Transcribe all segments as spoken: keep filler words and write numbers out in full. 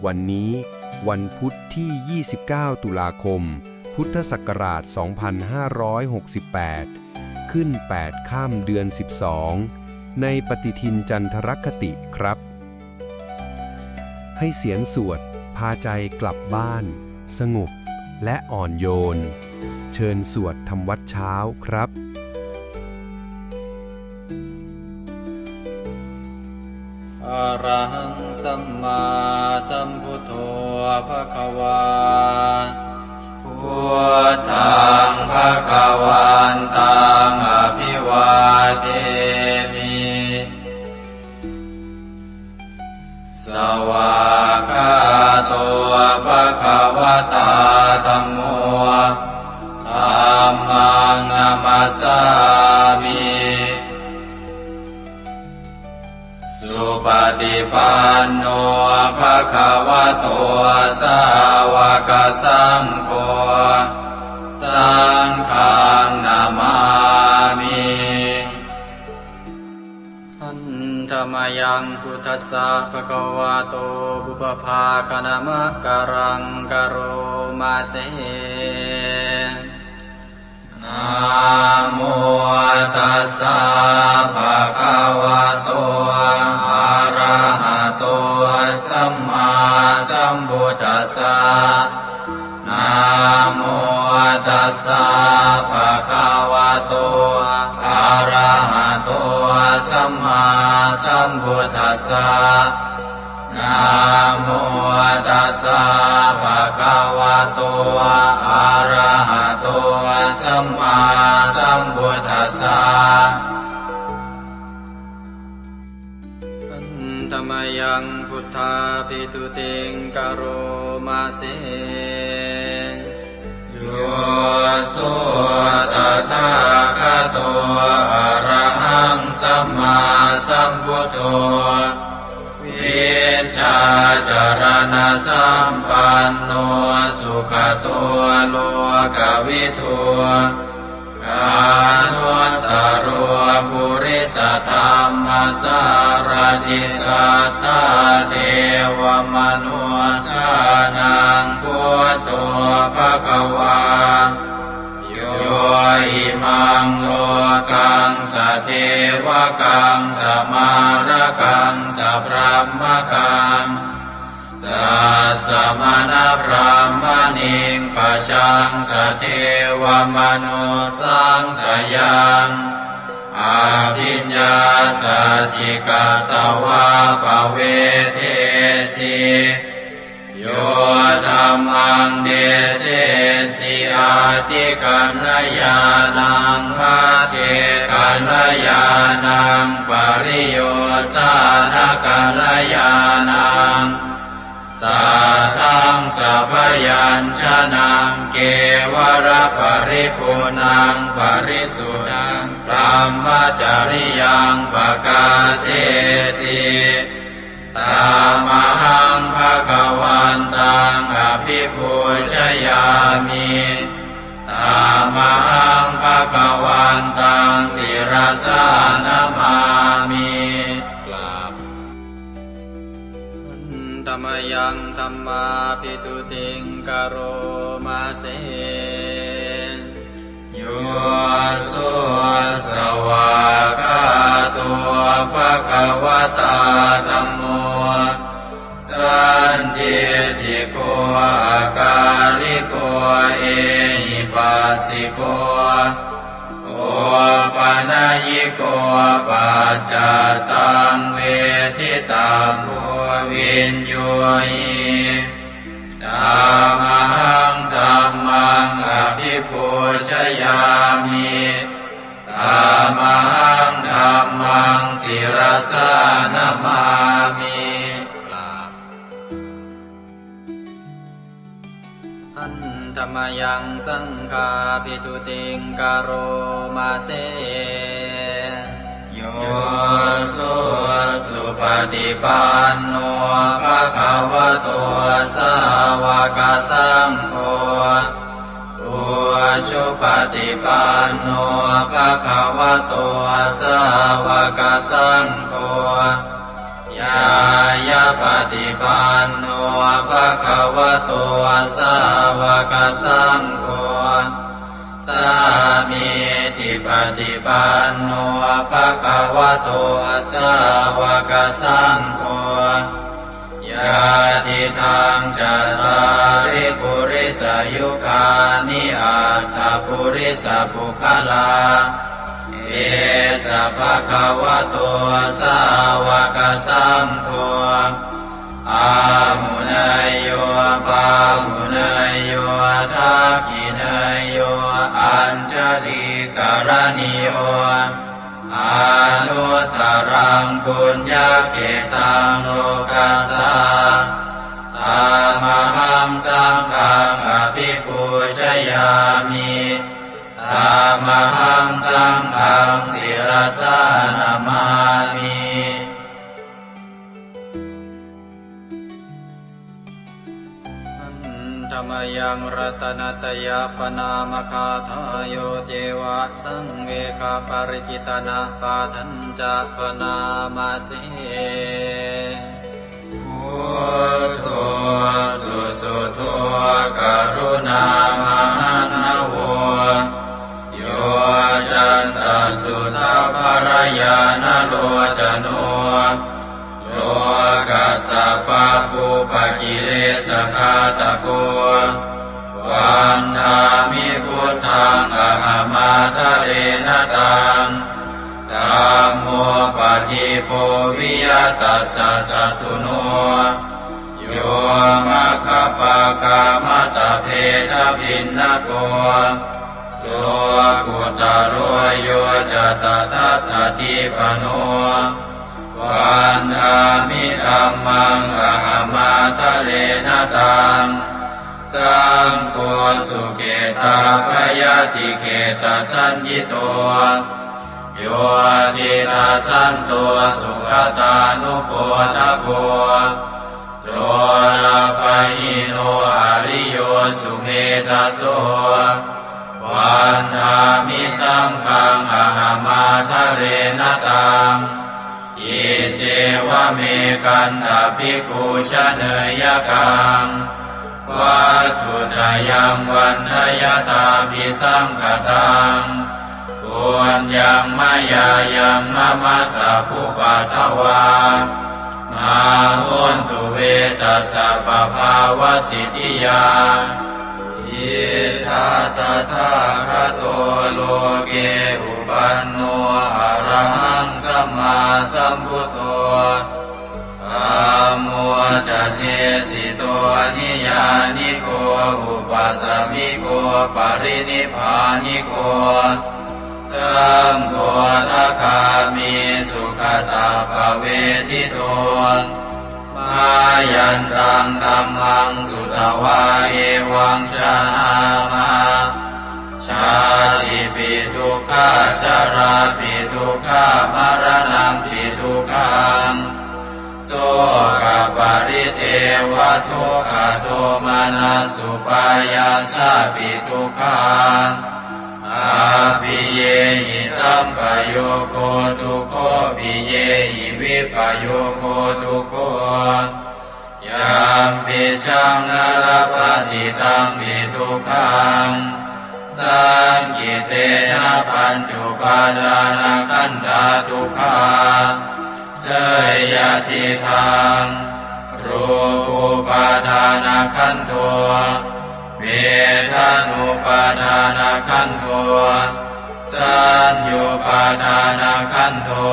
วันนี้วันพุธที่ ยี่สิบเก้า ตุลาคม พุทธศักราช สองพันห้าร้อยหกสิบแปด ขึ้น แปด ค่ำ เดือน สิบสอง ในปฏิทินจันทรคติครับ ให้เสียงสวดพาใจกลับบ้าน สงบ และอ่อนโยน เชิญสวดทำวัตรเช้าครับ Arahaṃ sammāsambuddho bhagavā. Buddhaṃ bhagavantaṃ abhivādemi. Svākkhāto bhagavatā dhammo. Dhammaṃ namassāmi. Supaṭipanno bhagavato sāvakasaṅgho. Saṅghaṃ namāmi. Handa mayaṃ buddhassa bhagavato pubbabhāganamakāraṃ karoma se. Namo tassa bhagavato arahato sammāsambuddhassa. Namo tassa bhagavato arahato sammāsambuddhassa. Namo tassa bhagavato arahato sammāsambuddhassa. Handa mayaṃ buddhābhistutiṃ karoma se. Yo so tathāgato arahaṃ sammāsambuddho, vijjācaraṇasampanno sugato lokavidū, anuttaro purisadammasārathi satthā devamanussānaṃ buddho bhagavā. Yo imaṃ lokaṃ sadevakaṃ samārakaṃ sabrahmakaṃ sassamaṇabrāhmaṇiṃ pajaṃ sadevamanussānaṃ sayaṃ abhiññāsacchikatvā pavedesi. Yo dhammaṃ desesi ādi kalyāṇaṃ majjhe kalyāṇaṃ pariyosāna kalyāṇaṃ sātthaṃ sabyañjanaṃ kevalaparipuṇṇaṃ parisuddhaṃ brahmacariyaṃ pakāsesi. Tamahaṃ bhagavantaṃ abhipūjayāmi. Tamahaṃ bhagavantaṃ sirasā namāmi. กราบ Handa mayaṃ dhammābhistutiṃ karoma se. Yo so svākkhāto bhagavatā dhammo sandiṭṭhiko akāliko ehipassiko opanayiko paccattaṃ veditabbo viññūhi. Tamahaṃ dhammaṃ abhipūjayāmi. Tamahaṃ dhammaṃ sirasā namāmi. กราบ Handa mayaṃ saṅghābhistutiṃ karoma se. Yo so supaṭipanno bhagavato sāvakasaṅgho, ujupaṭipanno bhagavato sāvakasaṅgho, ñāyapaṭipanno bhagavato sāvakasaṅgho, sāmīcipaṭipanno bhagavato sāvakasaṅgho, yadidaṃ cattāri purisayugāni aṭṭha purisapuggalā, esa bhagavato sāvakasaṅgho, āhuneyyo pāhuneyyo dakkhiṇeyyo añjalikaraṇīyo, anuttaraṃ puññakkhettaṃ lokassā. Tamahaṃ saṅghaṃ abhipūjayāmi. Tamahaṃ saṅghaṃ sirasā namāmi. Handa mayaṃ ratanattayappaṇāmagāthāyo ceva saṃvegaparikittanapāṭhañca bhaṇāma se. Buddho susuddho karuṇāmahaṇṇavo, yoccantasuddhaparañāṇalocano, lokassa pāpūpakilesaghātako, vandāmi buddhaṃ ahamādarena taṃ. Dhammo padīpo viya tassa satthuno, yo maggapākamatabbhedabhinnako, lokuttaro yo ca tadatthadīpano, vandāmi dhammaṃ ahamādarena taṃ. Saṅgho sukhetappayatikhetasaññito, yo tiṇṇassanto sugatānupodako, lolapahīno ariyo sumedhaso, vandāmi saṅghaṃ ahamādarena taṃ. Iccevamekantā bhikkhu janeyya kaṃ, vatthuttayaṃ vandayattābhisaṅkhataṃ. Puññaṃ mayā yaṃ mama sabbupaddavā, mā hontu ve tassa pabhāvasiddhiyā. Idha tathāgato loke uppanno arahaṃ sammāsambuddho, dhammo ca desito niyyāniko upasamiko parinibbāniko, saṅgho sakāmi sugatappavedito, mayantaṃ dhammaṃ sutvā evaṃ janāma, jātipi dukkhā jarāpi dukkhā maraṇampi dukkhaṃ, sokaparidevadukkhadomanassupāyāsāpi dukkhā, appiyehi sampayogo dukkho piyehi vippayogo dukkho, yampicchaṃ na labhati tampi dukkhaṃ, saṅkhittena pañcupādānakkhandhā dukkhā. Seyyathīdaṃ, rūpupādānakkhandho, vedanupādānakkhandho, saññupādānakkhandho,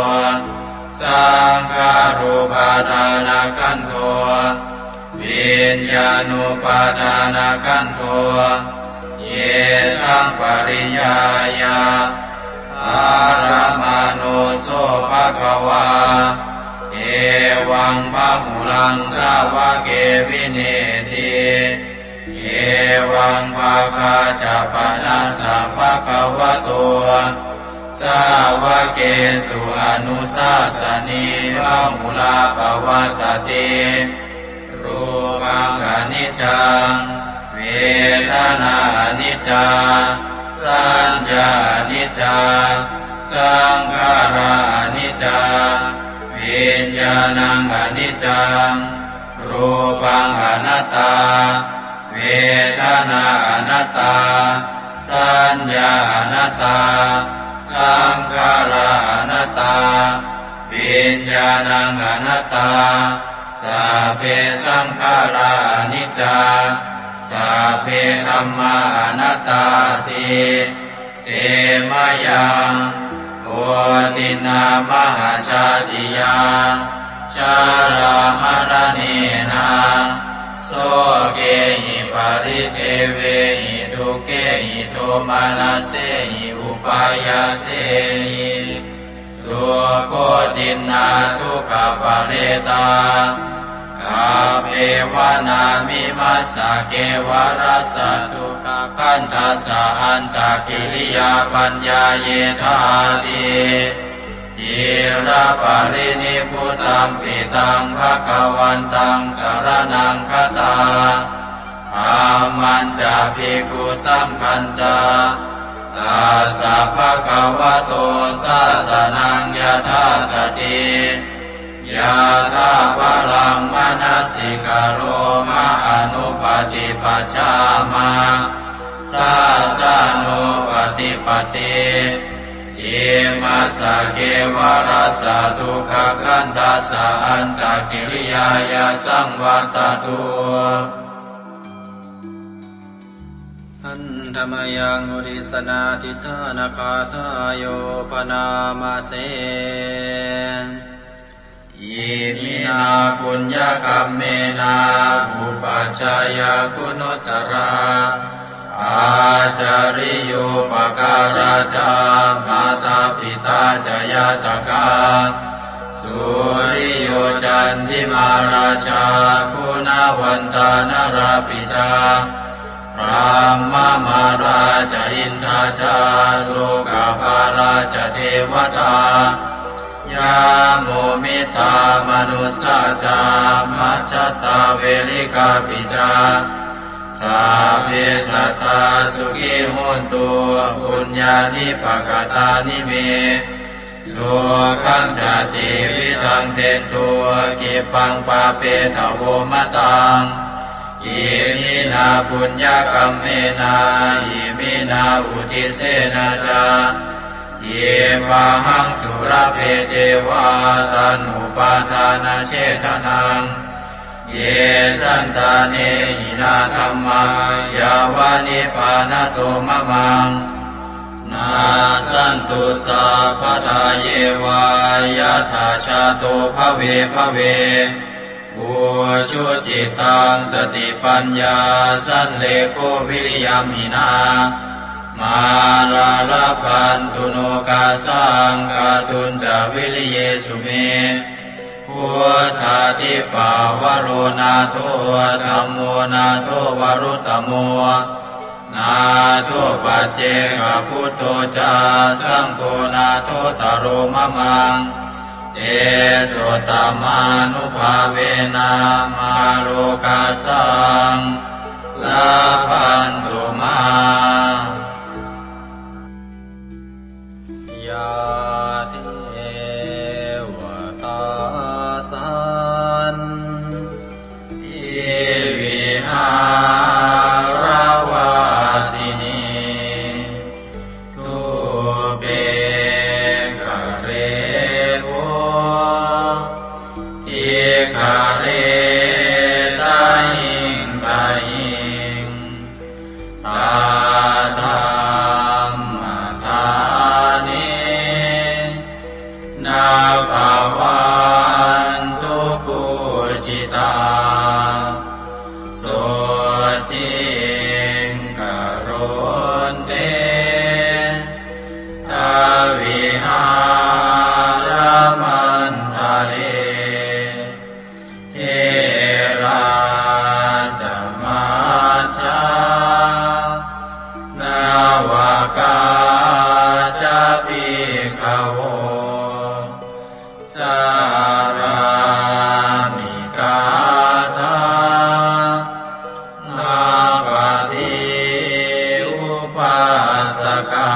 saṅkhārupādānakkhandho, viññāṇupādānakkhandho, yesaṃ pariññāya dharamāno so bhagavā, evaṃ bahulaṃ sāvake vineeti, evaṃ bhāgā ca panassa bhagavato sāvakesu anusāsanī bahulā pavattati. Rūpaṃ aniccaṃ, vedanā aniccā, saññā aniccā, Saṅkhārā aniccā, viññāṇaṃ aniccaṃ, rūpaṃ anattā, vedanā anattā, saññā anattā, saṅkhārā anattā, viññāṇaṃ anattā. Sabbe saṅkhārā aniccā, sabbe dhammā anattāti. Te mayaṃ otiṇṇā mahajātiyā, jarāmaraṇena, sokehi paridevehi, dukkhehi domanassehi upāyāsehi. Dukkhotiṇṇā dukkhaparetā, kappeva nāmimassa kevalassa dukkhakhandhassa antakiriyā paññāyethāti. Ciraparinibbutampi taṃ bhagavantaṃ saraṇaṃ gatā, dhammañca bhikkhusaṅghañca, tassa bhagavato sāsanaṃ yathā sati, yathābalaṃ manasikaroma anuppaṭipajjhāma, sāsanūpaṭipatti. Imassa kevalassa dukkhakhandhassa antakiriyāya saṃvattatu. Handa mayaṃ uddissanādhiṭṭhānagāthāyo bhaṇāma se. Iminā puññakammena upajjhāyā guṇuttarā, ācariyūpakārā ca mātā pitā ca ñātakā, suriyo candimā rājā guṇavantā narāpi ca, brahmamārā ca indā ca lokapālā ca devatā, yamo mittā manussā ca majjhattā verikāpi ca, sabbe sattā sukhī hontu puññāni pakatāni me. Sukhañca tividhaṃ dentu khippaṃ pāpetha vo mataṃ. Iminā puññakammena iminā uddissena ca khippāhaṃ sulabhe ceva taṇhupādānachedanaṃ. Ye santāne hinā dhammā yāva nibbānato mamaṃ, nassantu sabbadā yeva yattha jāto bhave bhave. Ujucittaṃ satipaññā sallekho viriyamhinā, mārā labhantu nokāsaṃ kātuñca viriyesu me. Buddhādhipavaro nātho, dhammo nātho varuttamo, nātho paccekabuddho ca, saṅgho nāthottaro mamaṃ. Tesottamānubhāvena mārokāsaṃ labhantu mā. Yā devatā santi vihāravāsinī, thūpe ghare bodhighare tahiṃ tahiṃ, tā dhammadānena bhavantu pūjitā. Sotthiṃ karontedha vihāramaṇḍale. Therā ca majjhā navakā ca bhikkhavo, sārāmikā dhammapaṭi upāsakā.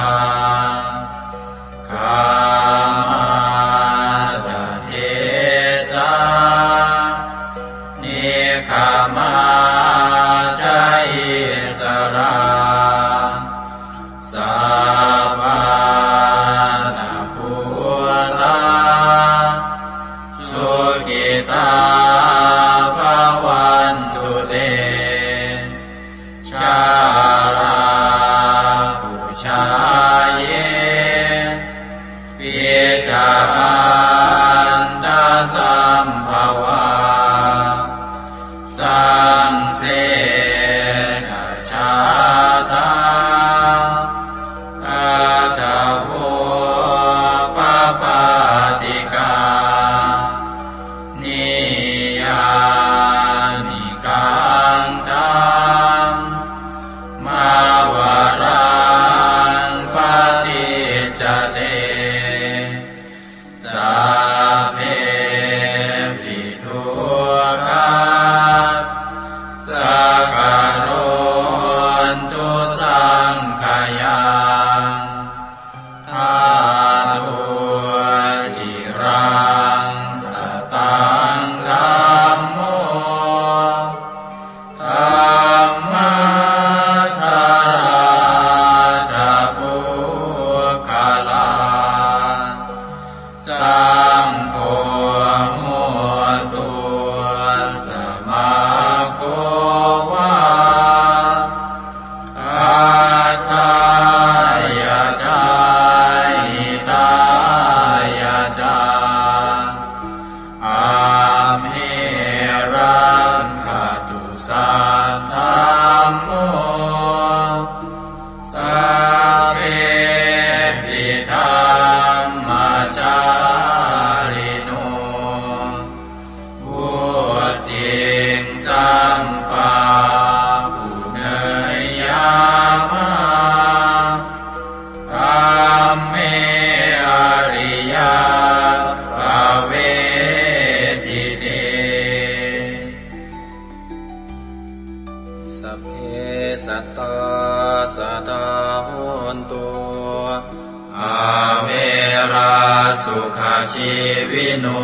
Rā sukhajīvino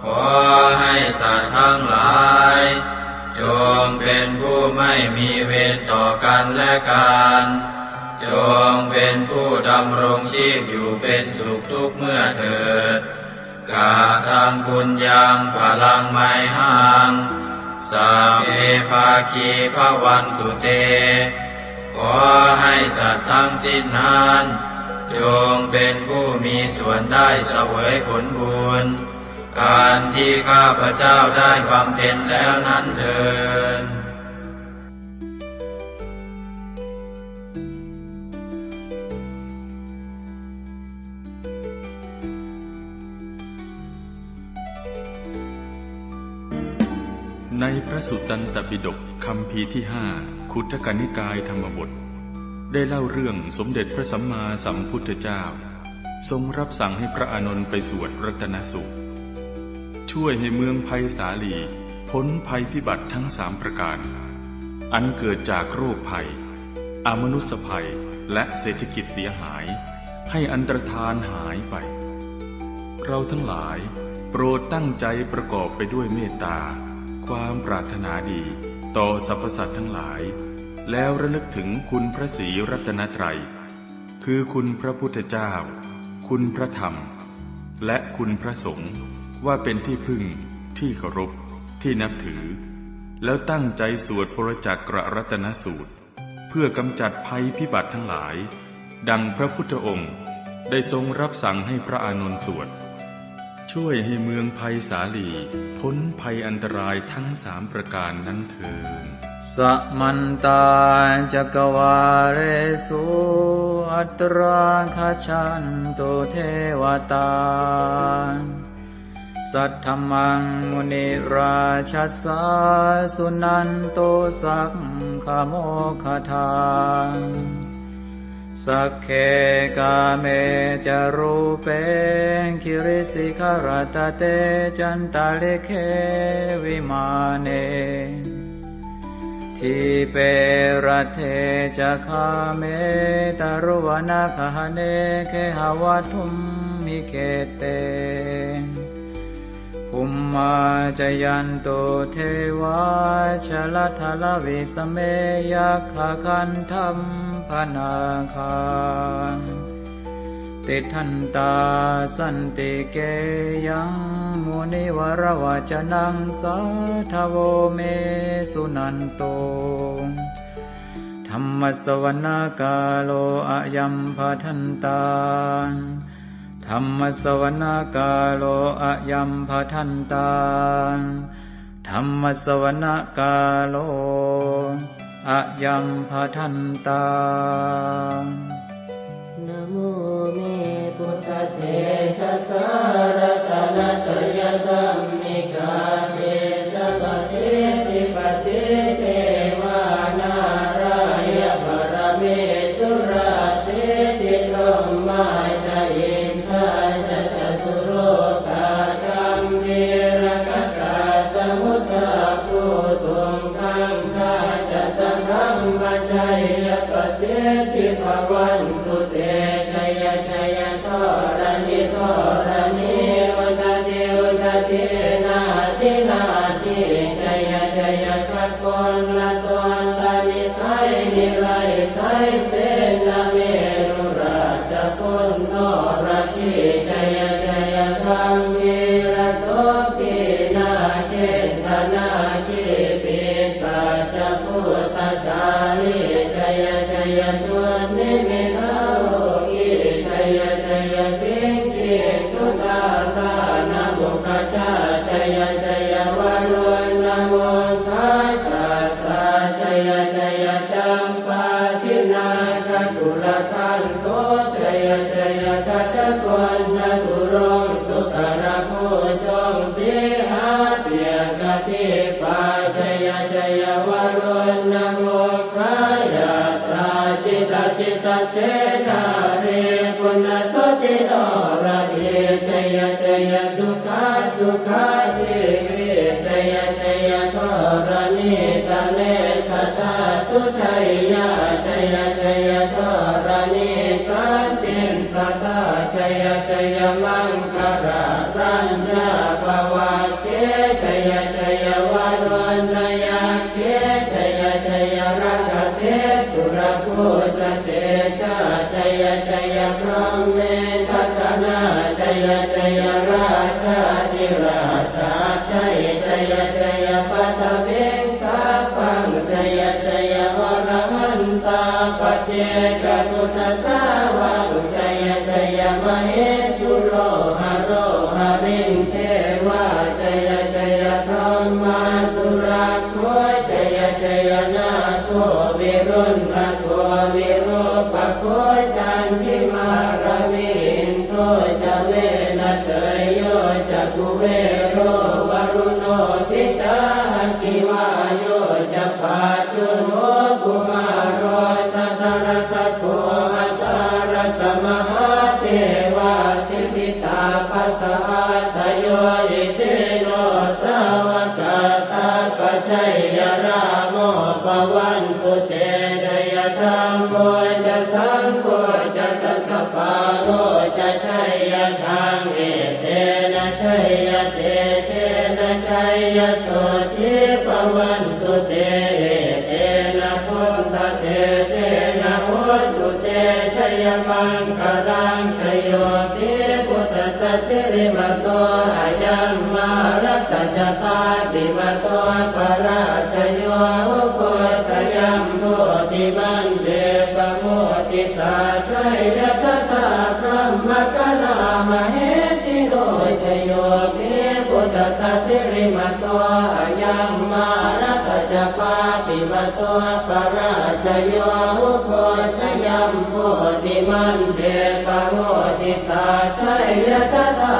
ขอให้สัตว์ทั้งหลาย จงเป็นผู้ไม่มีเวรต่อกันและกัน จงเป็นผู้ดำรงชีพอยู่เป็นสุขทุกเมื่อเถิด Kataṃ puññaṃ phalaṃ mayhaṃ, sabbe bhāgī bhavantu te. ขอให้สัตว์ทั้งสิ้นนั้น จงเป็นผู้มีส่วนได้เสวยผลบุญ อันที่ข้าพเจ้าได้บำเพ็ญแล้วนั้นเทอญ ในพระสุตตันตปิฎกคัมภีร์ที่ห้า ขุททกนิกายธรรมบท ได้เล่าเรื่องสมเด็จพระสัมมาสัมพุทธเจ้า ทรงรับสั่งให้พระอานนท์ไปสวดรัตนสูตร ช่วยให้เมืองไพศาลีพ้นภัยพิบัติทั้งสามประการ อันเกิดจากโรคภัย อมนุสสภัย และเศรษฐกิจเสียหาย ให้อันตรธานหายไป เราทั้งหลายโปรดตั้งใจประกอบไปด้วยเมตตา ความปรารถนาดีต่อสรรพสัตว์ทั้งหลาย แล้วระลึกถึงคุณพระศรีรัตนตรัย คือคุณพระพุทธเจ้า คุณพระธรรม และคุณพระสงฆ์ ว่าเป็นที่พึ่ง ที่เคารพ ที่นับถือ แล้วตั้งใจสวดปรจักกรัตนสูตร เพื่อกำจัดภัยพิบัติทั้งหลาย ดังพระพุทธองค์ได้ทรงรับสั่งให้พระอานนท์สวด ช่วยให้เมืองไพศาลีพ้นภัยอันตรายทั้งสามประการนั้นเทอญ Samantā cakkavāḷesu atrāgacchantu devatā. Saddhammaṃ munirājassa suṇantu saggamokkhadaṃ. Sagge kāme ca rūpe girisikharataṭe cantalikkhe vimāne, dīpe raṭṭhe ca gāme taruvanagahane gehavatthumhi khette, bhummā cāyantu devā jalathalavisame yakkhagandhabbanāgā, tiṭṭhantā santike yaṃ munivaravacanaṃ sādhavo me suṇantu. Dhammassavanakālo ayambhadantā. Dhammassavanakālo ayambhadantā. Dhammassavanakālo ayambhadantā. Namo me buddhatejasā ratanattayadhammikā tejapasiddhi pasīdevā nārāyaparamesurā siddhibrahmā ca indā ca catulokā gambhīrakkhakā samuddā bhūtuṃ gaṅgā ca sabrahmajayapasiddhi bhavantu te. Jaya jaya dharaṇi dharaṇī udadhi udadhī nadi nadī, jaya jaya gagonlatonlanisai niraisai senameru rājabala noradī, jaya jaya gambhīrasombhī nāgendanāgī pisācabhūtakālī, jaya jaya dunnimittarogī, jaya jaya siṅgī sudādānamukhajā, jaya jaya varuṇamukhasātrā, jaya jaya campādināgakulagantho, jaya jaya gajagonnaturaṅga sukarabhujaṅga sīhabyagghadīpā, jaya jaya varuṇamukhayātrā, jita jita khedābhikkhuṇasuddhi noradī, jaya jaya sukhā sukhā jīvī, jaya jaya dharaṇītale sadā sujayyā, jaya jaya dharaṇī santin sadā, jaya maṅkarāraññā bhavagge jaya jaya varuṇṇayakkhe jaya jaya rakkhase surabhūjatejā jaya jaya brahmendagaṇā jaya jaya rājādhirājasājjai jaya jaya paṭhaviṃ sabbaṃ jaya jaya arahantā paccekabuddhasāvaṃ jaya jaya mahesuro haro harindevā jaya jaya brahmā surakkho jaya jaya nāgo viruḷhako virūpakkho candimā ravi indo ca venateyyo ca kuvero varuṇopi ca aggi vāyo ca pājuṇho kumāro dhataraṭṭhako aṭṭhārasa mahādevā siddhitāpasa-ādayo isino sāvakā sabbā jaya rāmo bhavantu te jaya dhammo ca saṅgho ca dasapālo ca jaya dhamme etena jaya tejena jaya sotthī bhavantu te etena buddhatejena hotu te jayamaṅgalaṃ jayo hi buddhassa sirīmato ayaṃ mārassa ca pāpimato parājayo ugghosayuṃ bodhimaṇḍe pamoditā jaya tadā brahmagaṇā mahesino jayo hi buddhassa sirīmato ayaṃ mārassa ca pāpimato parājayo ugghosayuṃ bodhimaṇḍe pamoditā jaya tadā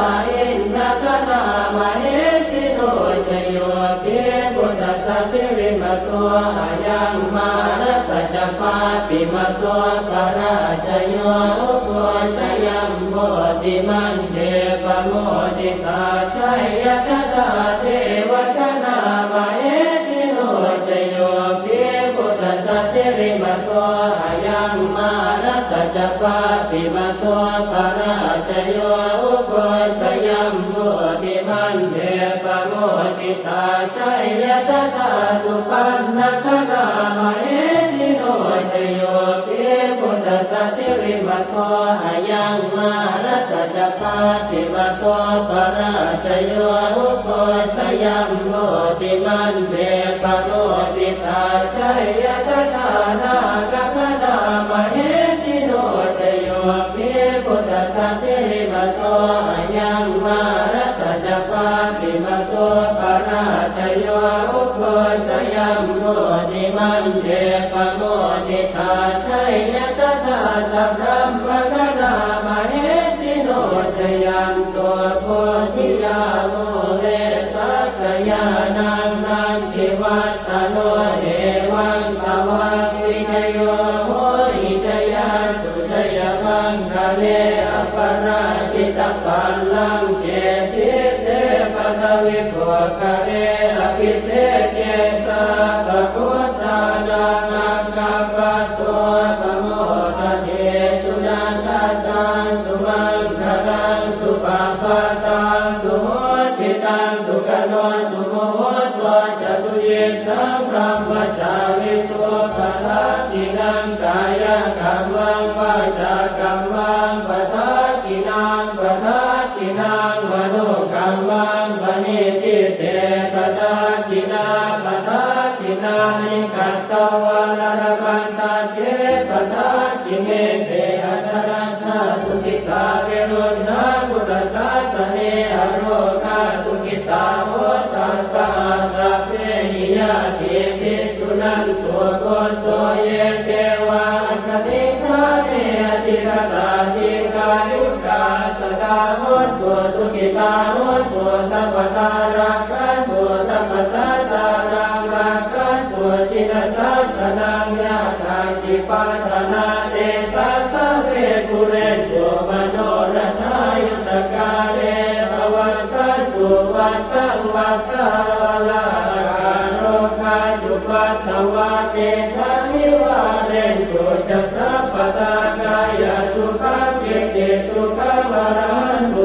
indagaṇā mahesino jayo hi buddhassa sirīmato ayaṃ mārassa ca pāpimato parājayo ugghosayuṃ bodhimaṇḍe pamoditā jaya tadā devagaṇā mahesino jayo hi buddhassa sirīmato ayaṃ mārassa ca pāpimato parājayo ugghosayuṃ bodhimaṇḍe pamoditā jaya tadā supaṇṇagaṇā mahesino jayo hi buddhassa sirīmato ayaṃ mārassa ca pāpimato parājayo ugghosayuṃ bodhimaṇḍe pamoditā jaya tadā nāgagaṇā mahesino jayo hi buddhassa sirīmato ayaṃ mārassa ca pāpimato parājayo ugghosayuṃ bodhimaṇḍe pamoditā jaya tadā sabrahmagaṇā mahesino jayanto bodhiyā mūle sakyānaṃ nandivaḍ ḍhano evaṃ tvaṃ vijayo hohi jayassu jayamaṅgale aparājitapallaṅke sīse paṭhavipokkhare abhiseke sabbabuddhānaṃ aggappatto pamodati. Sunakkhattaṃ sumaṅgalaṃ supabhātaṃ suhuṭṭhitaṃ sukhaṇo sumuhutto ca suyiṭṭhaṃ brahmacārisu padakkhiṇaṃ kāyakammaṃ vācākammaṃ padakkhiṇaṃ padakkhiṇaṃ manokammaṃ paṇidhī te padakkhiṇā padakkhiṇāni katvāna labhantatthe padakkhiṇe. Te atthaladdhā sukhitā viruḷhā buddhasāsane arogā sukhitā hotha saha sabbehi ñātibhi. Suṇantu bhonto ye devā asmiṃ ṭhāne adhigatā dīghāyukā sadā hontu sukhitā hontu sabbadā rakkhantu sabbasattānaṃ rakkhantu jinasāsanaṃ. Yā kāci patthanā tesaṃ sabbe pūrentu manorathā yuttakāle pavassantu vassaṃ vassāvalāhakā. Rogā cupaddavā tesaṃ nivārentu ca sabbadā. Kāyasukhaṃ cittisukhaṃ arahantu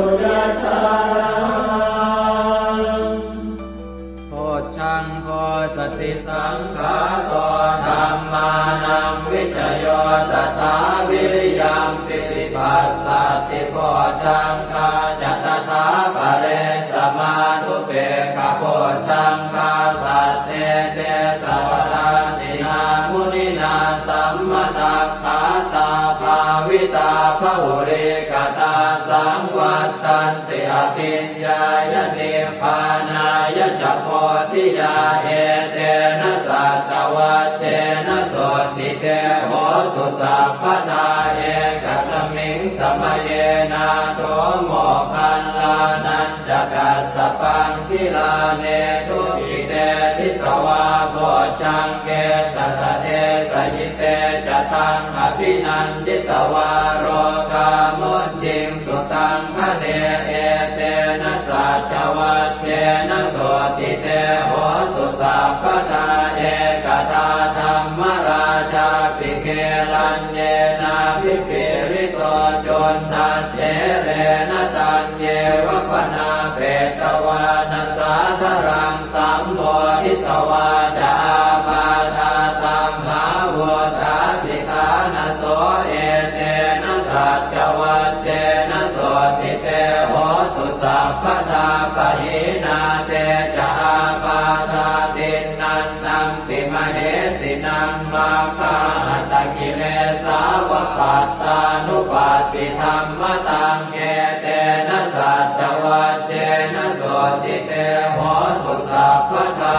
Bojjhaṅgo satisaṅkhāto dhammānaṃ vicayo tathā viriyampīti passaddhi bojjhaṅgā ca tathāpare samādhupekkhabojjhaṅgā sattete sabbadassinā muninā sammadakkhātā bhāvitā bahulīkatā saṃvattanti abhiññāya nibbānāya ca bodhiyā etena saccavajjena sotthi te hotu sabbadā. Ekasmiṃ samaye nātho moggallānañca kassapaṃ gilāne dukkhite disvā bojjhaṅge satta desayi te ca taṃ abhinanditvā rogā mucciṃsu taṃ khaṇe etena saccavajjena sotthi te hotu sabbadā. Ekadā dhammarājāpi gelaññenābhipīḷito cundattherena taññeva bhaṇāpetvāna sādaraṃ sammoditvā ca ābādhā tamhā vuṭṭhāsi ṭhānaso etena saccavajjena sotthi te hotu sabbadā. Pahīnā te ca ābādhā tiṇṇannampi mahesinaṃ maggāhatakilesāva pattānuppattidhammataṃ etena saccavajjena sotthi te hotu sabbadā.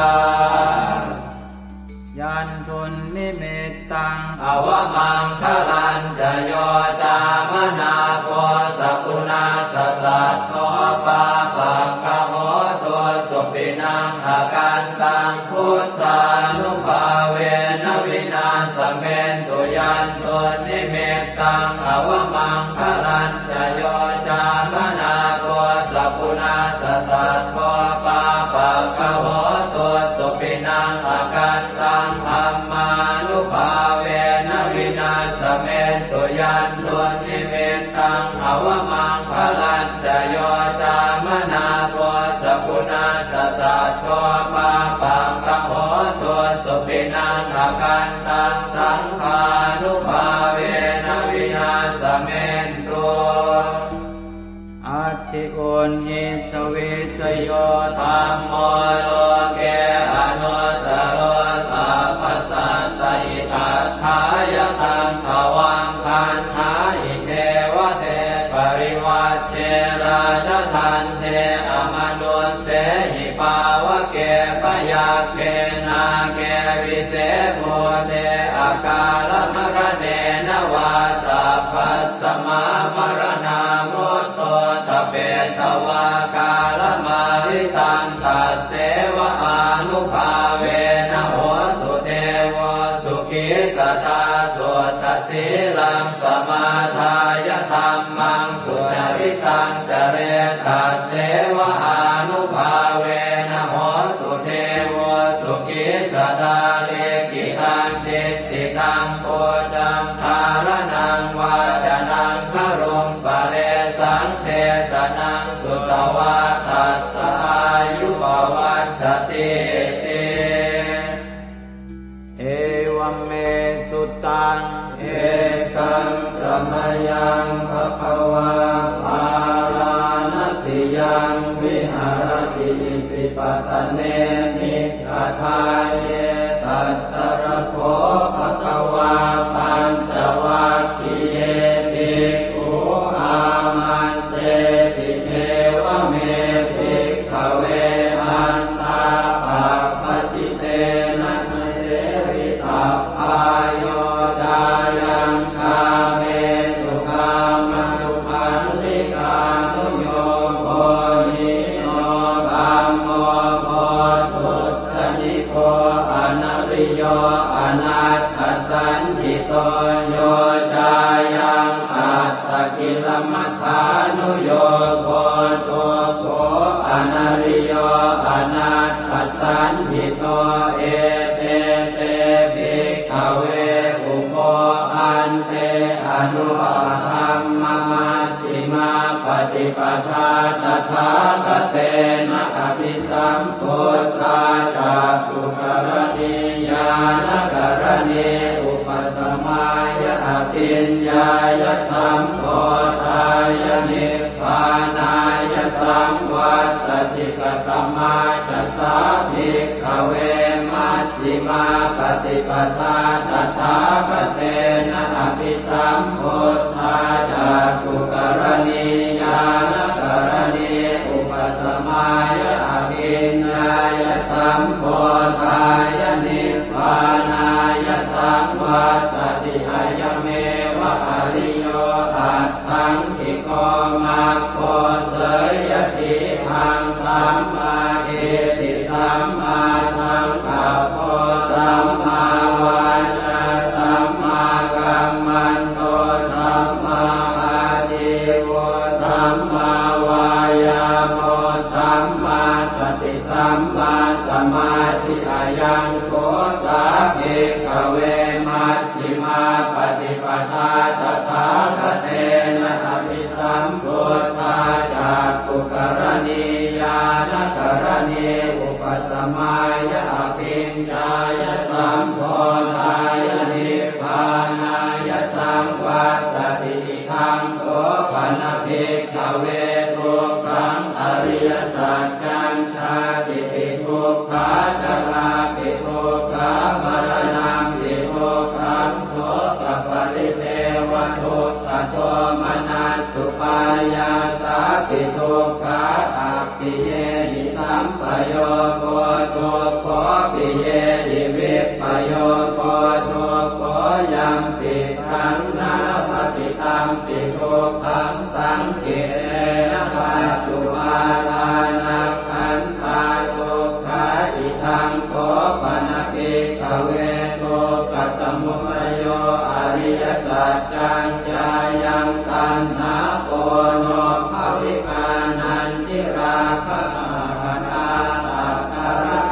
Yandunnimittaṃ avamaṅgalañca yo cāmanāpo sakuṇassa saddo pāpaggaho dussupinaṃ akantaṃ buddhānubhāvena vināsamentu. Yandunnimittaṃ avamaṅgalañca yo cāmanāpo sakuṇassa saddo pāpaggaho dussupinaṃ akantaṃ dhammānubhāvena vināsamentu. Yandunnimittaṃ avamaṅgalañca yo cāmanāpo sakuṇassa saddo pāpaggaho dussupinaṃ akantaṃ saṅghānubhāvena vināsamentu. Atthi uṇhissa vijayo dhammo loke anuttaro sabbasattahitatthāya taṃ tvaṃ vandāhi devate. Parivajje rājadaṇḍe amanussehi pāvake byagghe nāge vise bhūte akālamaraṇena vā sabbasmā maraṇā mutto ṭhapetvā kālamāritaṃ tasseva ānubhāvena hotu devo sukhī sadā. Suddhasīlaṃ samādāya dhammaṃ sucaritaṃ care tasseva ānubhāvena hotu devo sukhī sadā. Likkhitaṃ cintitaṃ pūjaṃ dhāraṇaṃ vācanaṃ garuṃ paresaṃ desanaṃ sutvā tassa āyu pavaḍḍhatīti. Evaṃ me sutaṃ. Ekaṃ samayaṃ bhagavā bārāṇasiyaṃ viharati isipatane migadāye. Tatra kho bhagavā pañcavaggiye bhikkhū āmantesi: Evaṃ me bhikkhave antā pabbajitena na sevitabbā. Yo cāyaṃ kāmesu kāmasukhallikānuyogo hīno gammo pothujjaniko anariyo anatthasañhito. Yo cāyaṃ attakilamathānuyogo dukkho anariyo Paṭipadā tathāgatena abhisambuddhā cakkhukaraṇī ñāṇakaraṇī upasamāya abhiññāya sambodhāya nibbānāya saṃvattati. Katamā ca sā bhikkhave maj jhimā paṭipadā tathāgatena abhisambuddhā cakkhukaraṇī ñāṇakaraṇī upasamāya abhiññāya sambodhāya nibbānāya saṃvattati. Ayameva ariyo aṭṭhaṅgiko maggo. Seyyathīdaṃ: sammādiṭṭhi sammāsaṅkappo sammāvācā sammākammanto sammāājīvo sammāvāyāmo sammāsati sammāsamādhi. Ayaṃ kho sā bhikkhave majjhimā paṭipadā tathāgatena abhi sambuddhā cakkhukaraṇī ñāṇakaraṇī upasamāya abhiññāya sambodhāya nibbānāya saṃvattati. Idaṃ kho pana bhikkhave dukkhaṃ ariyasaccaṃ. Jātipi dukkhā jarāpi dukkhā maraṇampi dukkhaṃ sokaparidevadukkhadomanassupāyāsāpi dukkhā appiyehi sampayogo dukkho piyehi vippayogo dukkho yampicchaṃ na labhati tampi dukkhaṃ saṅkhittena paccu pādānakkhandhā dukkhā. Idaṃ kho pana bhikkhave dukkhasamudayo ariyasaccaṃ. Yāyaṃ taṇhā ponobbhavikā nandirāgasahagatā tatra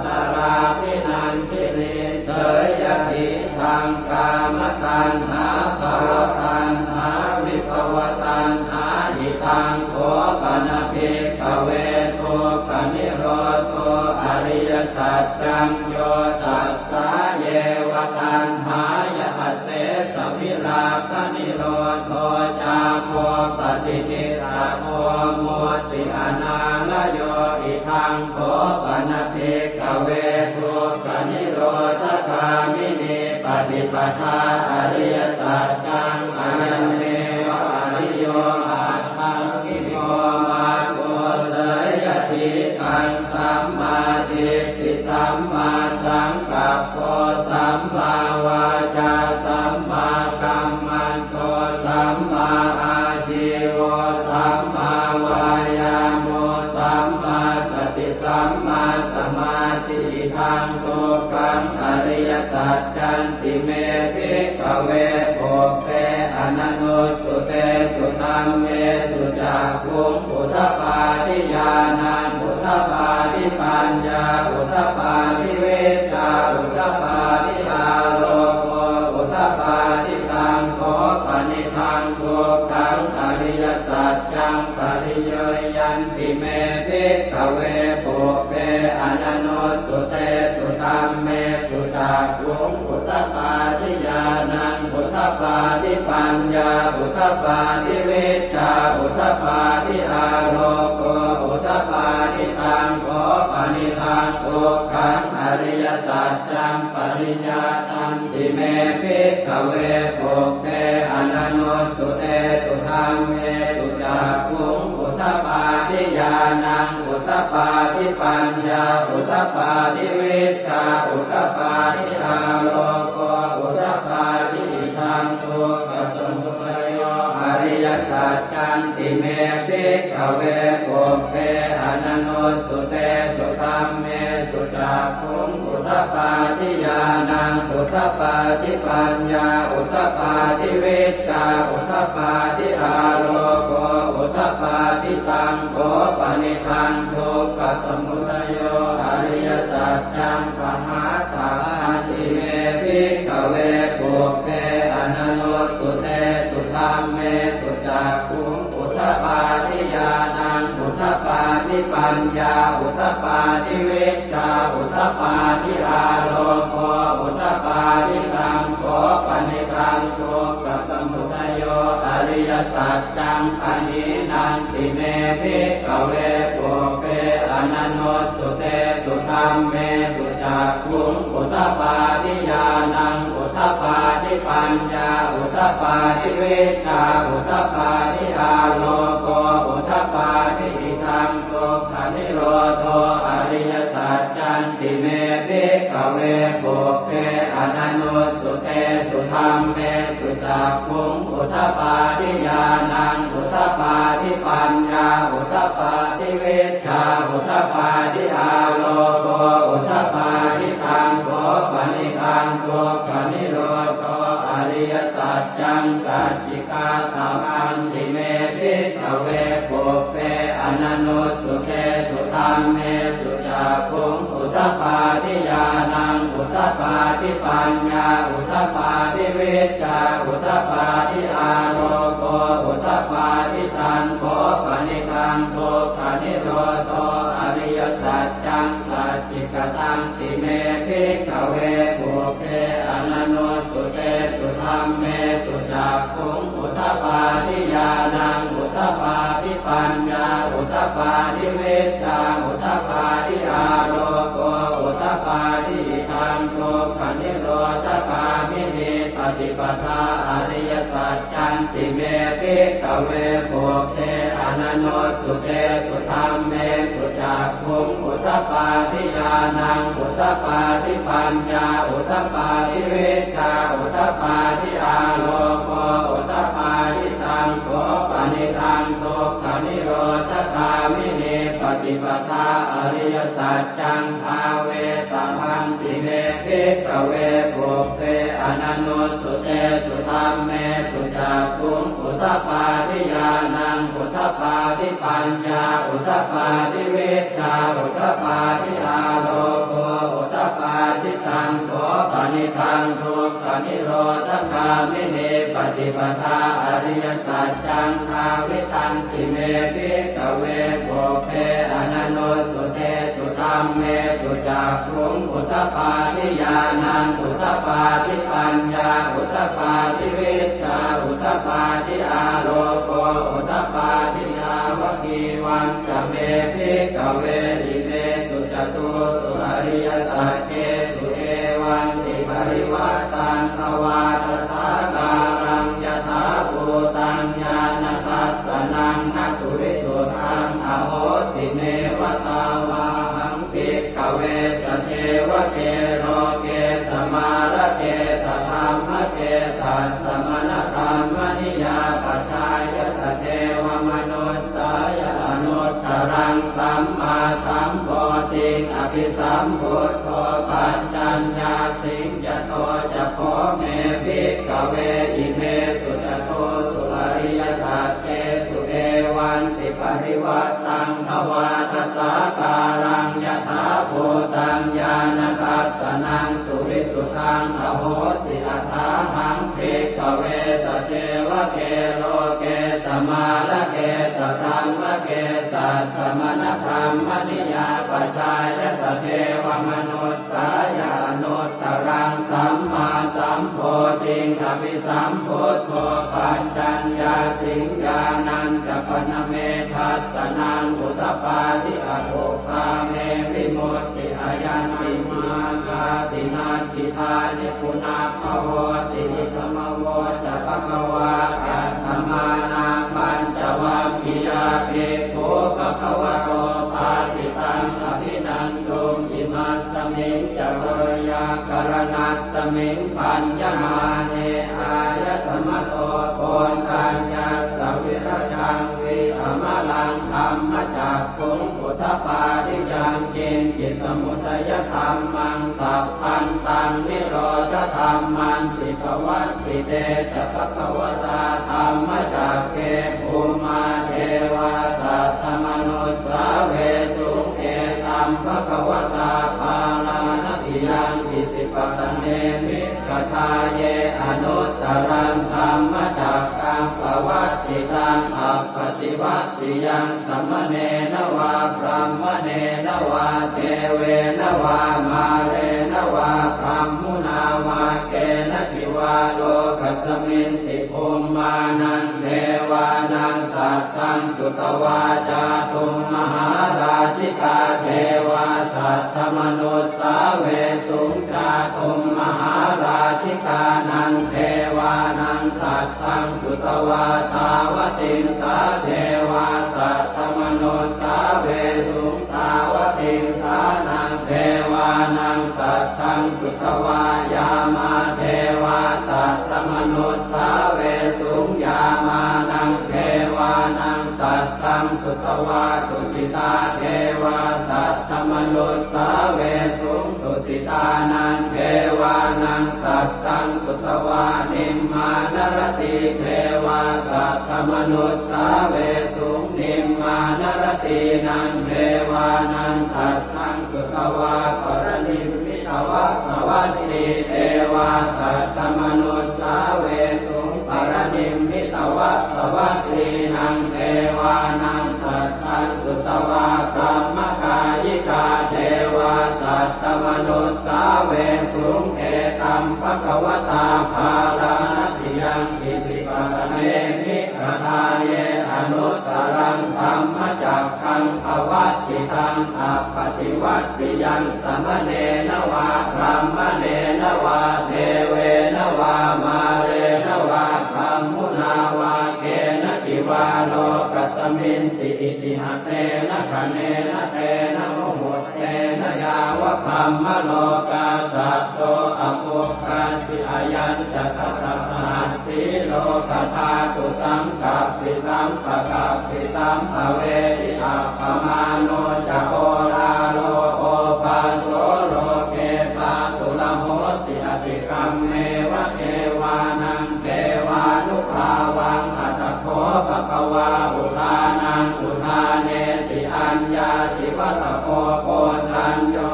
tatrābhinandinī seyyathī daṃ kāmataṇhā bhavataṇhā vibhavataṇhā. Idaṃ kho pana bhikkhave dukkhanirodho ariyasaccaṃ. Yo tassāyeva taṇhāya asesavirāganirodho cāgo paṭinissaggo mutti anālayo. Idaṃ kho pana bhikkhave dukkhanirodhagāminī paṭipadā ariyasaccaṃ. Ayameva ariyo aṭṭhaṅgiko maggo. Seyyathīdaṃ: sammādiṭṭhi sammāsaṅkappo sammāvācā sammākammanto sammāājīvo sammāvāyāmo sammāsati sammāsamādhi. Idaṃ dukkhaṃ ariyasaccanti me bhikkhave pubbe ananussutesu dhammesu cakkhuṃ udapādi ñāṇaṃ udapādi paññā udapādi vijjā udapādi āloko udapādi. Taṃ kho panidaṃ dukkhaṃ ariyasaccaṃ pariññeyyanti me bhikkhave pubbe ananussutesu dhammesu cakkhuṃ udapādi ñāṇaṃ udapādi paññā udapādi vijjā udapādi āloko udapādi. Taṃ kho panidaṃ dukkhaṃ ariyasaccaṃ pariññātanti me bhikkhave pubbe ananussutesu dhammesu cakkhuṃ udapādi ñāṇaṃ udapādi paññā udapādi vijjā udapādi āloko udapādi. Idaṃ dukkhasamudayo ariyasaccanti me bhikkhave pubbe ananussutesu dhammesu cakkhuṃ udapādi ñāṇaṃ udapādi paññā udapādi vijjā udapādi āloko udapādi. Taṃ kho panidaṃ dukkhasamudayo ariyasaccaṃ pahātabbanti me bhikkhave pubbe ananussutesu dhammesu cakkhuṃ udapādi ñāṇaṃ udapādi paññā udapādi vijjā udapādi āloko udapādi. Taṃ kho panidaṃ dukkhasamudayo ariyasaccaṃ pahīnanti me bhikkhave pubbe ananussutesu dhammesu cakkhuṃ udapādi ñāṇaṃ udapādi paññā udapādi vijjā udapādi āloko udapādi. Idaṃ dukkhanirodho ariyasaccanti me bhikkhave pubbe ananussutesu dhammesu cakkhuṃ udapādi ñāṇaṃ udapādi paññā udapādi vijjā udapādi āloko udapādi. Taṃ kho panidaṃ dukkhanirodho ariyasaccaṃ sacchikātabbanti me bhikkhave pubbe ananussutesu dhammesu cakkhuṃ udapādi ñāṇaṃ udapādi paññā udapādi vijjā udapādi āloko udapādi. Taṃ kho panidaṃ dukkhanirodho ariyasaccaṃ sacchikatanti me bhikkhave pubbe ananussutesu dhammesu cakkhuṃ udapādi ñāṇaṃ udapādi paññā udapādi vijjā udapādi āloko udapādi. Idaṃ dukkhanirodhagāminī paṭipadā ariyasaccanti me bhikkhave pubbe ananussutesu dhammesu cakkhuṃ udapādi ñāṇaṃ udapādi paññā udapādi vijjā udapādi āloko udapādi. Taṃ kho panidaṃ dukkhanirodhagāminī paṭipadā ariyasaccaṃ bhāvetabbanti me bhikkhave pubbe ananussutesu dhammesu cakkhuṃ udapādi ñāṇaṃ udapādi paññā udapādi vijjā udapādi āloko udapādi. Taṃ kho panidaṃ dukkhanirodhagāminī paṭipadā ariyasaccaṃ bhāvitanti me bhikkhave pubbe ananussutesu dhammesu cakkhuṃ udapādi ñāṇaṃ udapādi paññā udapādi vijjā udapādi āloko udapādi. Yāvakīvañca me bhikkhave imesu catūsu ariyasaccesu evantiparivaṭṭaṃ dvādasākāraṃ yathābhūtaṃ ñāṇadassanaṃ na suvisuddhaṃ ahosi. Neva tāvāhaṃ bhikkhave sadevake loke samārake sadhammake sassamaṇabrāhmaṇiyā pajāya sadevamanussāya anuttaraṃ sammāsambodhiṃ abhisambuddho paccaññāsiṃ. Yato ca kho me bhikkhave imesu catūsu ariyasaccesu evantiparivaṭṭaṃ dvādasākāraṃ yathābhūtaṃ ñāṇadassanaṃ suvisuddhaṃ ahosi. Athāhaṃ bhikkhave sadevake loke samārake sadhammake sassamaṇabrāhmaṇiyā pajāya sadevamanussāya anuttaraṃ sammāsambodhiṃ abhisambuddho paccaññāsiṃ. Ñāṇañca pana me dassanaṃ udapādi akuppā me vimutti ayaṃ nibbānāti natthi dāni punabbhavoti. Idamavoca bhagavā. Attamanā pañcavaggiyā bhikkhū bhagavato bhāsitaṃ abhinanduṃ. Imasmiñca veyyākaraṇasmiṃ bhaññamāne āyasmato koṇḍaññassa virajaṃ vītamalaṃ dhammacakkhuṃ udapādi yaṅkiñci samudayadhammaṃ sabbantaṃ nirodhadhammanti. Pavattite ca bhagavatā dhammacakke bhummā devā saddamanussāvesuṃ: Etaṃ bhagavatā Bārāṇasiyaṃ Isipatane Migadāye anuttaraṃ dhammacakkaṃ pavattitaṃ taṃ appaṭivattiyaṃ samaṇena vā brāhmaṇena vā devena vā mārena vā brahmunā vā kenaci vā lokasminti bhummānaṃ devānaṃ saddaṃ sutvā cātummahārājikā devā saddamanussāvesuṃ. Cātummahārājikānaṃ devānaṃ saddaṃ sutvā tāvatiṃsā devā saddamanussāvesuṃ. Tāvatiṃsānaṃ devānaṃ saddaṃ sutvā yāmā devā saddamanussāvesuṃ. Yāmānaṃ devānaṃ saddaṃ sutvā tusitā devā saddamanussāvesuṃ. Tusitānaṃ devānaṃ saddaṃ sutvā nimmānaratī devā saddamanussāvesuṃ. Nimmānaratīnaṃ devānaṃ saddaṃ sutvā paranimmitavasavatī devā saddamanussāvesuṃ. Paranimmitavasavattīnaṃ devānaṃ saddaṃ sutvā brahmakāyikā devā saddamanussāvesuṃ. Etaṃ bhagavatā bārāṇasiyaṃ isipatane migadāye anuttaraṃ dhammacakkaṃ pavattitaṃ appaṭivattiyaṃ samaṇena vā brāhmaṇena vā devena vā mārena vā brahmunā vā kenaci vā lokasminti. Itiha tena khaṇena tena muhuttena yāva brahmalokā saddo abbhuggacchi. Ayañca dasa sahassī lokadhātu saṅkappi sampakappi sampavedhi. Appamāṇo ca oḷāro obhāso loke pāturahosi atikammeva devānaṃ devānubhāvaṃ. Atha kho bhagavā udānaṃ udānesi: Aññāsi vata bho Koṇḍañño,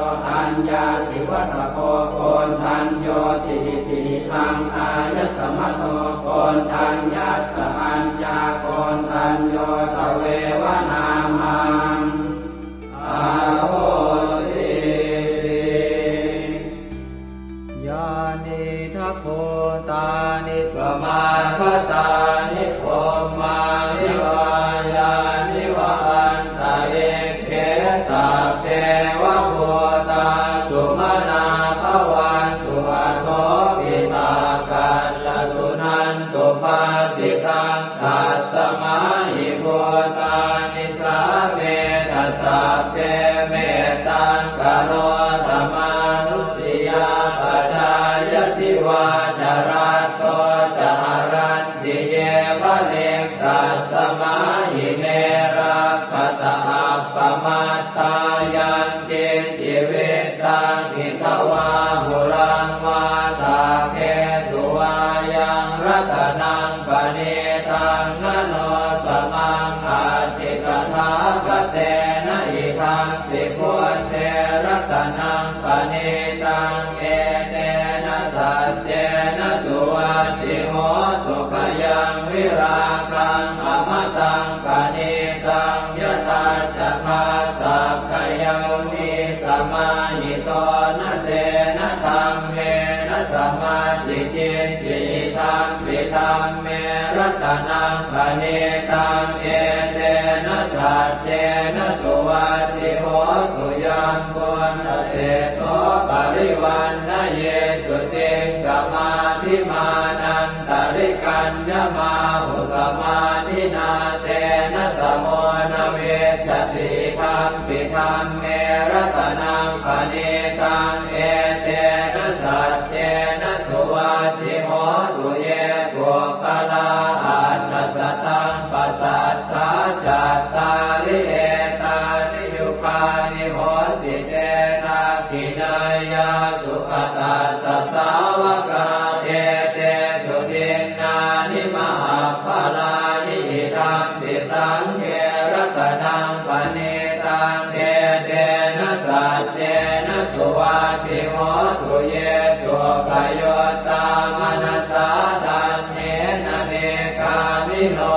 aññāsi vata bho Koṇḍaññoti. Itihidaṃ āyasmato Koṇḍaññassa aññākoṇḍañño tveva nāmaṃ ahosīti. Yānīdha bhūtāni samāgatāni bhummāni vā yāni va antalikkhe sabbeva bhūtā sumanā bhavantu athopi sakkacca suṇantu bhāsitaṃ. Tasmā hi bhūtā nisāmetha sabbe mettaṃ karotha mānusiyā pajāya divā ca ratto ca haranti ye baliṃ. Tasmā hi ne rakkhatha appamattā yaṃ kiñci vittaṃ idha vā huraṃ vā saggesu vā yaṃ ratanaṃ paṇītaṃ na no samaṃ atthi tathāgatena. Idampi buddhe ratanaṃ paṇītaṃ etena saccena suvatthi hotu. Khayaṃ virāgaṃ amataṃ paṇītaṃ yadajjhagā sakyamunī samāhito na tena dhammena samatthi kiñci idampi dhamme ratanaṃ paṇītaṃ etena saccena suvatthi hotu. Yambuddhaseṭṭho parivaṇṇayī suciṃ samādhimānan tarikaññamāhu samādhinā tena samo na vijjati idampi dhamme ratanaṃ paṇītaṃ etena saccena suvatthi hotu. Ye puggalā aṭṭha sataṃ pasaṭṭhā cattāri etāni yugāni honti te dakkhiṇeyyā sugatassa sāvakā etesu dinnāni mahapphalāni idampi saṅghe ratanaṃ paṇītaṃ etena saccena suvatthi hotu. Ye suppayuttā manasā daḷhena nikkāmino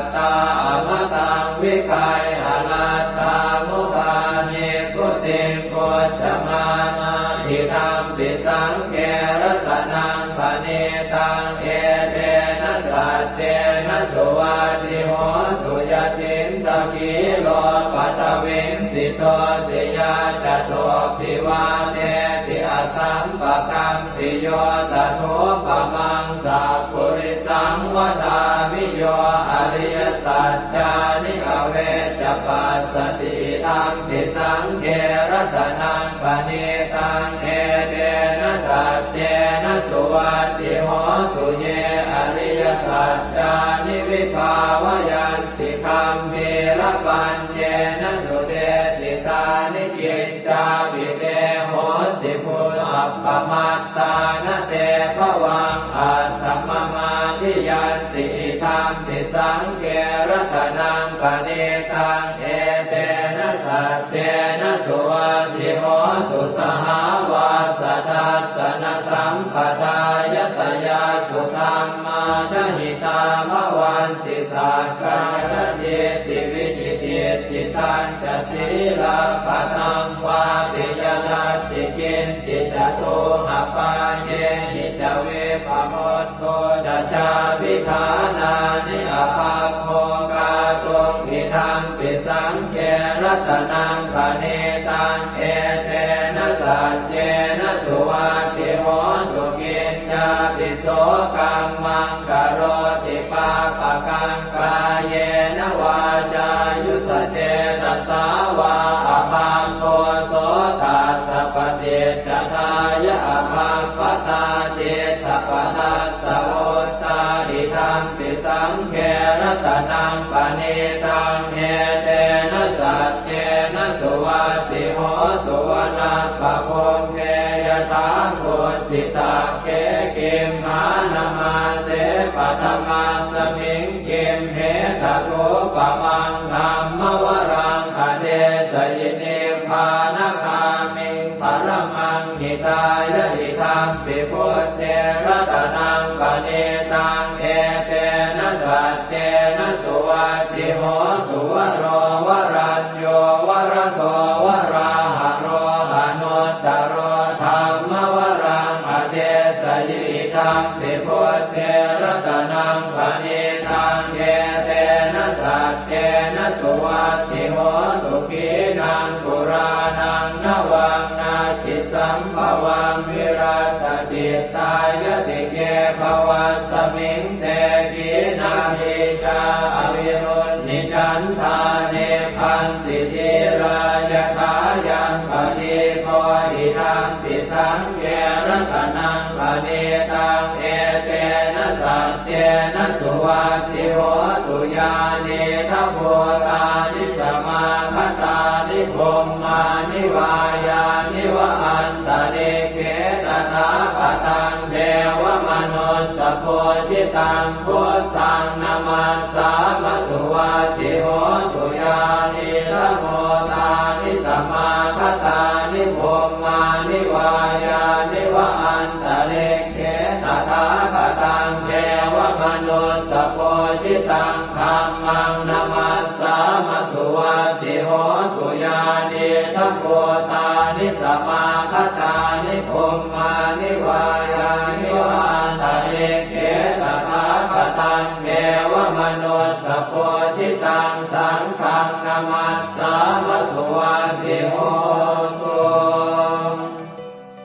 Amataṃ vigayha laddhā mudhā nibbutiṃ bhuñjamānā idampi saṅghe ratanaṃ paṇītaṃ etena saccena suvatthi hotu. Yacittakhīlo paṭhaviṃ sito siyā catubbhi vātebhi asampakampiyo tathūpamaṃ sappurisaṃ vadāmi yo ariyasaccāni avecca passati idampi saṅghe ratanaṃ paṇītaṃ etena saccena suvatthi hotu. Ye ariyasaccāni vibhāvayanti gambhīrapaññena sudesitāni kiccāpi te honti bhusappamattā na te bhavaṃ attamamadhiyanti idampi saṅghe ratanaṃ paṇītaṃ etena saccena suvatthi hotu. Sahāvassa dassanasambhadāya tayassu dhammā jahitā bhavanti sakkāyadiṭṭhi vicikicchitañca sīlabbataṃ vāpi yadatthi kiñci catūhapāyehi ca vippamu tto ca cābhiṭhānāni abhabbo kātuṃ idampi saṅghe ratanaṃ paṇītaṃ etena saccena suvatthi hotu. Kiñcāpi so kammaṃ karoti pāpakaṃ kāyena vācāyuda cetasā vā abhabbo so tassa paṭicca dāya abhabbatā diṭṭhapadassa vuttā idampi saṅghe ratanaṃ paṇītaṃ etena saccena suvatthi hotu. Vanappagumbe yathā kussitakkhē gimhānamāse paṭhamasmiṃ gimhe tathūpamaṃ dhammavaraṃ adesayi nibbānagāmiṃ paramaṃ hitāya idampi buddhe ratanaṃ paṇītaṃ etena saccena suvatthi hotu. Varo varañño varado varāharo anuttaro dhammavaraṃ adesayi idampi buddhe ratanaṃ paṇītaṃ etena saccena suvatthi hotu. Khīṇaṃ purāṇaṃ navaṃ natthi sambhavaṃ virattacittāyatike bhavasmiṃ te khīṇabījā avirūḷhichandā nibbanti dhīrā yathāyaṃ padīpo idampi saṅghe ratanaṃ paṇītaṃ etena saccena suvatthi hotu. Yānīdha bhūtāni samāgatāni bhummāni vā yāni va antalikkhe tathāgataṃ devamanussapūjitaṃ buddhaṃ namassāma suvatthi hotu. Yānīdha bhūtāni samāgatāni bhummāni vā yāni va antalikkhe tathāgataṃ devamanussapūjitaṃ dhammaṃ namassāma suvatthi hotu. Yānīdha bhūtāni samāgatāni bhummāni vā yāni va antalikkhe tathāgataṃ devamanussapūjitaṃ saṅghaṃ namassāma suvatthi hotu.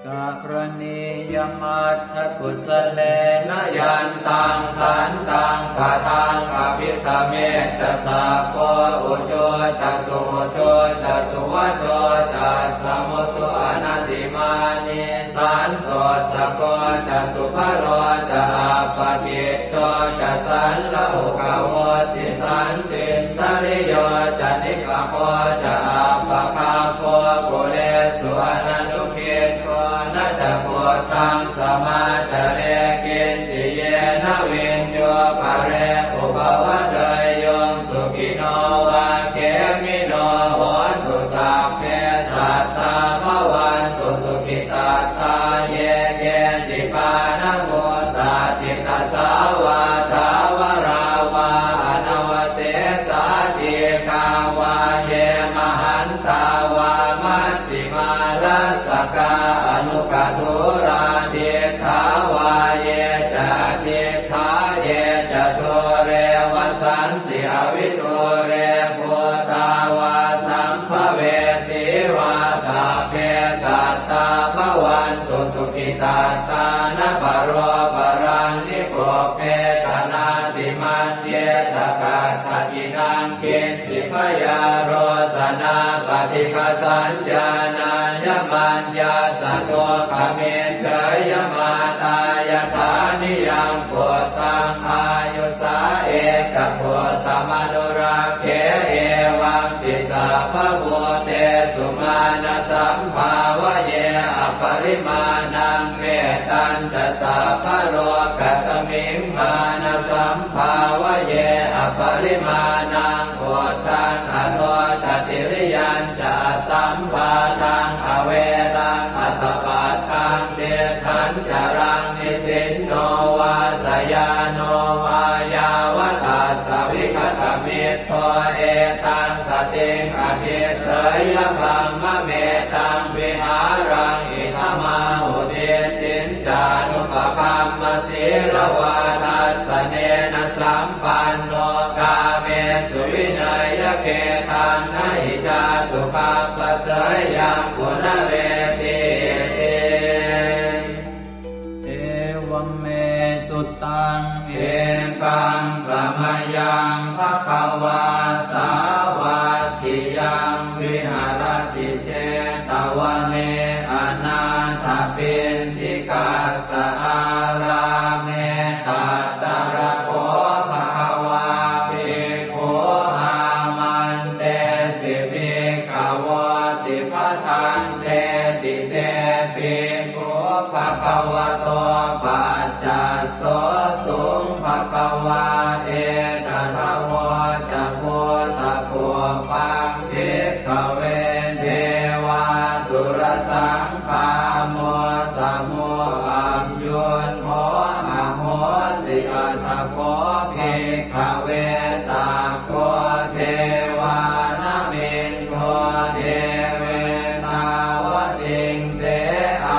Karaṇīyamatthakusalena yantaṃ santaṃ padaṃ abhisamecca sakko ujū ca suhujū ca suvaco cassa mudu anatimānī santussako ca subharo ca appakicco ca sallahukavutti santindriyo ca nipako ca appagabbho kulesu ananu giddho. Na ca khuddaṃ samācare kiñci yena viññū pare upavadeyyuṃ. Sukhino vā khemino hontu sabbe sattā bhavantu sukhitattā. Ye keci pāṇabhūtatthi tasā vā thāvarā vā anava dūre bhūtā vā sambhavesī vā, sabbe sattā bhavantu sukhitattā. Na paro paraṃ nikubbetha, nātimaññetha katthaci naṃ kiñ ci. Byārosanā paṭighasaññā, nāññamaññassa dukkhamiccheyya. Mātā yathā niyaṃ puttaṃ, āyusā ekaputtamanurakkhe, evampi sabbabhūtesu, mānasambhāvaye aparimāṇaṃ. Mettañca sabbalokasmiṃ, mānasambhāvaye aparimāṇaṃ, uddhaṃ adho ca tiriyañca, asambādhaṃ averaṃ asapattaṃ. Tiṭṭhañcaraṃ nisinno vā, sayāno vā yāvatassa vigatamiddho, etaṃ satiṃ adhiṭṭheyya, brahmametaṃ vihāraṃ idhamāhu. Diṭṭhiñcānupagamma sīlavā, dassanena sampanno, kāmesu vineyya gedhaṃ, na hi jātu gabbhaseyyaṃ punaretīti. Evaṃ me sutaṃ. Ekaṃ samayaṃ bhagavā sāvatthiyaṃ viharati jetavane anāthapiṇḍikassa ārāme. Tatra kho bhagavā bhikkhū āmantesi bhikkhavoti. Bhadanteti te bhikkhū bhagavato paccassosuṃ. Bhagavā etadavoca. Bhūtapubbaṃ bhikkhave devāsurasaṅgāmo, samo sambuddho ahosi. Atha kho bhikkhave sakko devānamindo devetāvatiṃse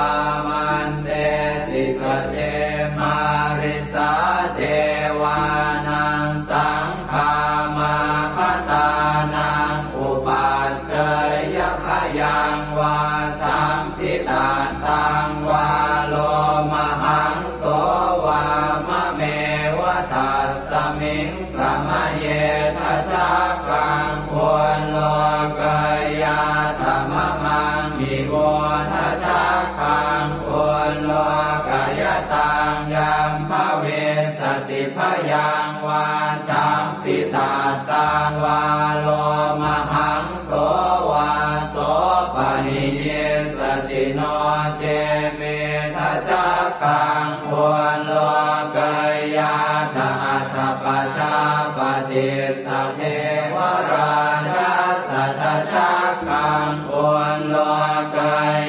āmantesi. Sace mārisā devānaṃ saṅgāmā bhadānaṃ upajjheyya, bhayaṃ vā samphitattaṃ vā lomahaṃso vā mameva tasmiṃ samaye dhajaggaṃ ullokayātha mamaṃ ivo dhajaggaṃ ullokayataṃ yaṃ bhavissati bhayaṃ vā samphitattaṃ vā lomahaṃso vā so pahiyissati. No ce me dhajaggaṃ ullokayātha. Atha pajāpatissa devarājassa dhajaggaṃ ullokayātha.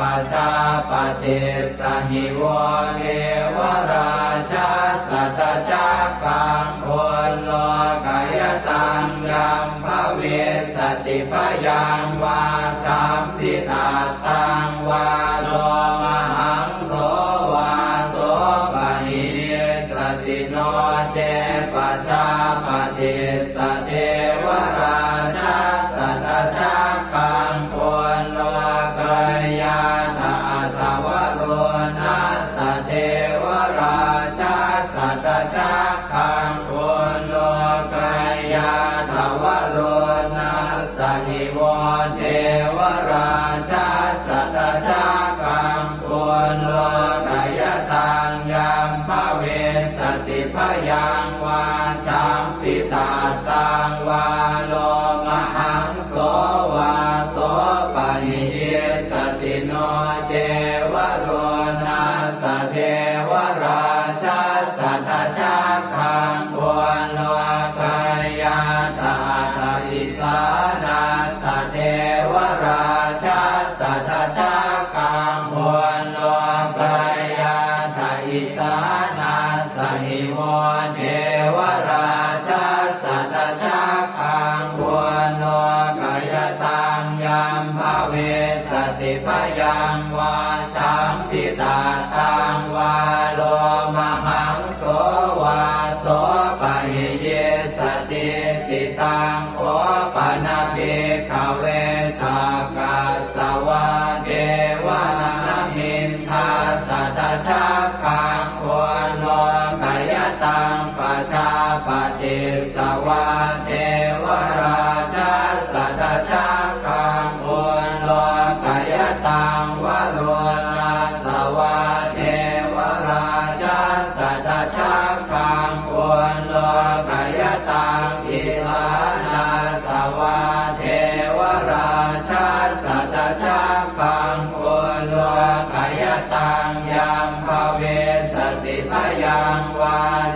Pajāpatissa hi vo devarājassa dhajaggaṃ ullokayataṃ yaṃ bhavissati bhayaṃ vā samphitattaṃ vā lomahaṃso vā so pahiyissati. No ce pajāpatissa devarājassa dhajaggaṃ ullokayātha. Atha varuṇṇassa devarājassa dhajaggaṃ ullokayātha. Varuṇṇassa hi vo devarājassa dhajaggaṃ ullokayataṃ yaṃ bhavissati bhayaṃ vā samphitattaṃ vā lomahaṃso vā so pahiyissati. No ce varuṇṇassa devarājassa dhajaggaṃ ullokayātha. Atha isānassa devarājassa dhajaggaṃ ullokayātha. Isānassa hi vo devarājassa dhajaggaṃ ullokayataṃ yaṃ bhavissati bhayaṃ vā samphitattaṃ vā lomahaṃso vā so pahiyissati.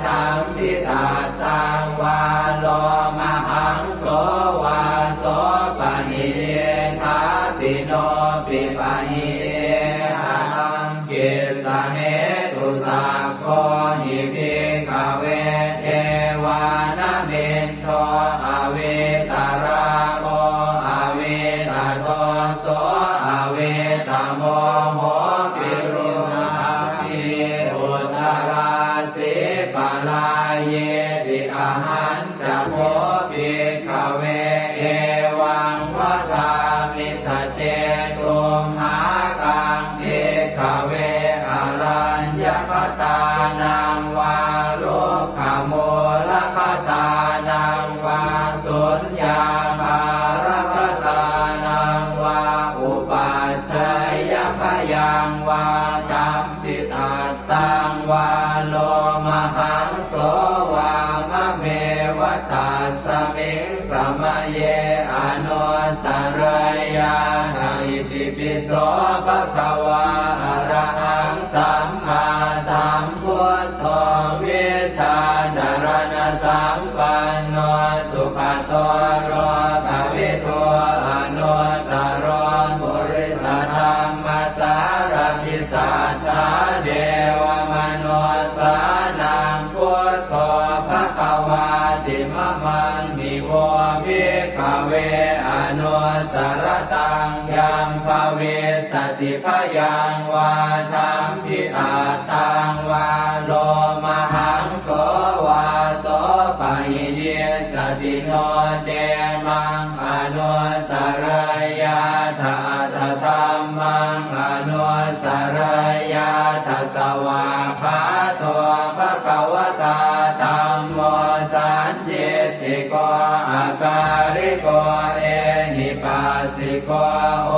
Jambitattaṃ vā lomahaṃso vā, sopahi iddhāpi nopi pahi iddha. Taṃ kissa hetu, sakko hi bhikkhave devānamin do avītarāgo avītadoso avītamoho virūḷhapī uttarāsī parāyīti. Ahañca kho bhikkhave evaṃ vadāmi saccesumhākaṃ bhikkhave araññagatānaṃ vā rukkhamūlagatānaṃ vā suññāgāragatānaṃ vā upajjeyya bhayaṃ vā jambitattaṃ vā lomahaṃso vā mameva tasmiṃ samaye anussarayyātha. Itipi so bhagavā arahaṃ sammāsambuddho vijjācaraṇasampanno sugato lokavidū anuttaro purisadammasārathi satthā devamanussānaṃ buddho bhagavāti. Mamaṃ hi vo bhikkhave anussarattaṃ yaṃ bhavissati bhayaṃ vā jambitattaṃ vā lomahaṃso vā sopahi issati no ce maṃ anussarayyātha atha dhammaṃ anussarayyātha. Svākkhāto bhagavatā dhammo sandiṭṭhiko akāliko ehipassiko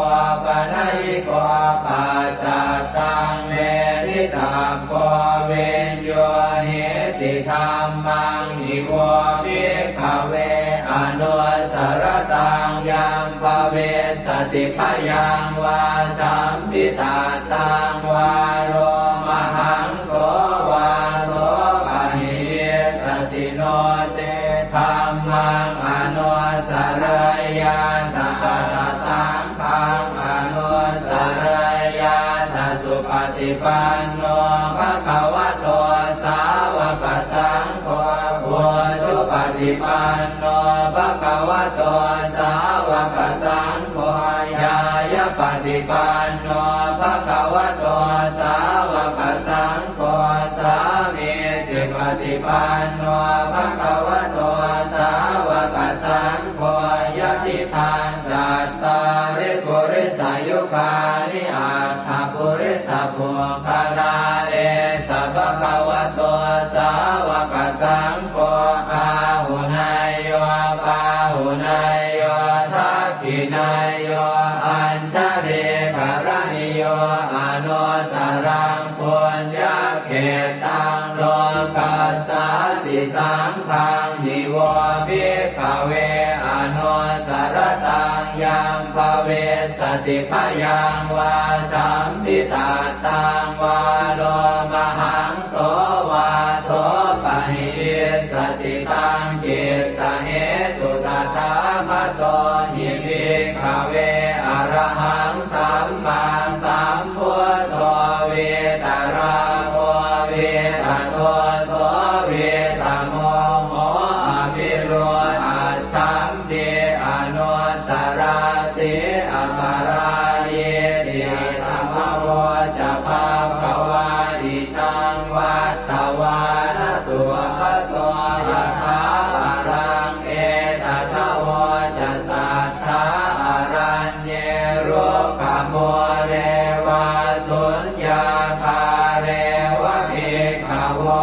opanayiko paccattaṃ veditabbo viññūhīti. Dhammaṃ hi vo bhikkhave anussarattaṃ yaṃ bhavissati bhayaṃ vā jambitattaṃ vā lomahaṃso vā sopahi issati no ce dhammaṃ anussarayyātha atha saṅghaṃ anussarayyātha. Supaṭipanno bhagavato sāvakasaṅgho ujupaṭipanno bhagavato sāvakasaṅgho ñāyapaṭipanno bhagavato sāvakasaṅgho sāmīcipaṭipanno bhagavato sāvakasaṅgho yadidaṃ cattāri purisayugāni aṭṭha purisapuggalā esa bhagavato sāvakasaṅgho āhuneyyo pāhuneyyo dakkhiṇeyyo añjalikaraṇīyo anuttaraṃ puññakkhettaṃ lokassāti. Saṅghaṃ hi vo bhikkhave anussarattaṃ yaṃ bhavissati bhayaṃ vā jambitattaṃ vā lomahaṃso vā sopahi issati taṃ kissa hetu tathāgato hi bhikkhave arahaṃ sammāsambuddho vītarāgo vītadoso vītamoho avirūḷhaccham pi anusarāsi aparājīti. Idamavoca bhagavā idaṃ vattavāna sugato yathā paraṃ etadavoca satthā araññe rukkhamūle vā suññāgāre va bhikkhavo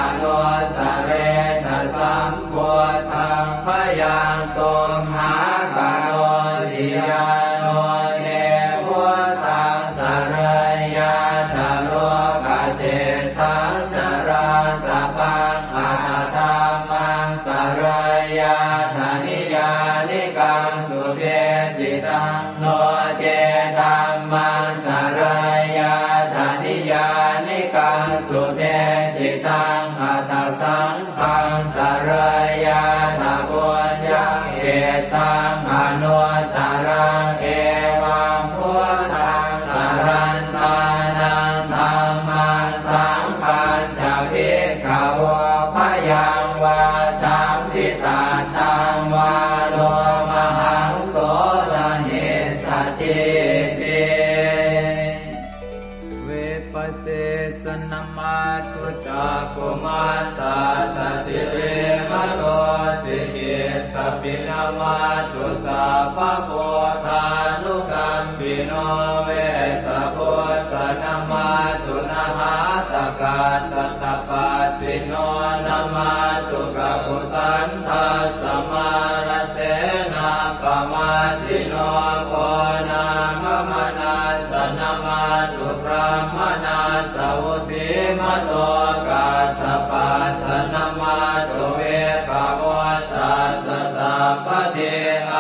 anussaretha sam buddhaṃ bhayaṃ tumhākarosi. Yāno te buddhaṃ sarayyātha lokaseṭṭhaṃ narāsabhaṃ atha dhammaṃ sarayyātha niyyānikaṃ sudesitaṃ no ce dhammaṃ sarayyātha niyyānikaṃ sudesitaṃ taṃ anuttaraṃ. Evaṃ buddhaṃ sarantānaṃ dhammaṃ saṅghañca bhikkhavo bhayaṃ vā champi tattaṃ vā lomahaṃso na hissatī ti. Vipasīsa namatthu cakkhumantassa sirīmato, sikhīttapi namatthu sabbabuddhānukampino, Vessabhussa namatthu nhātakassa tapassino, namatthu kakusandhassa mārasenappamaddino, Konāgamanassa namatthu brāhmaṇassa vusīmato, Kassapassa namatthu vippamuttassa sabbadhi,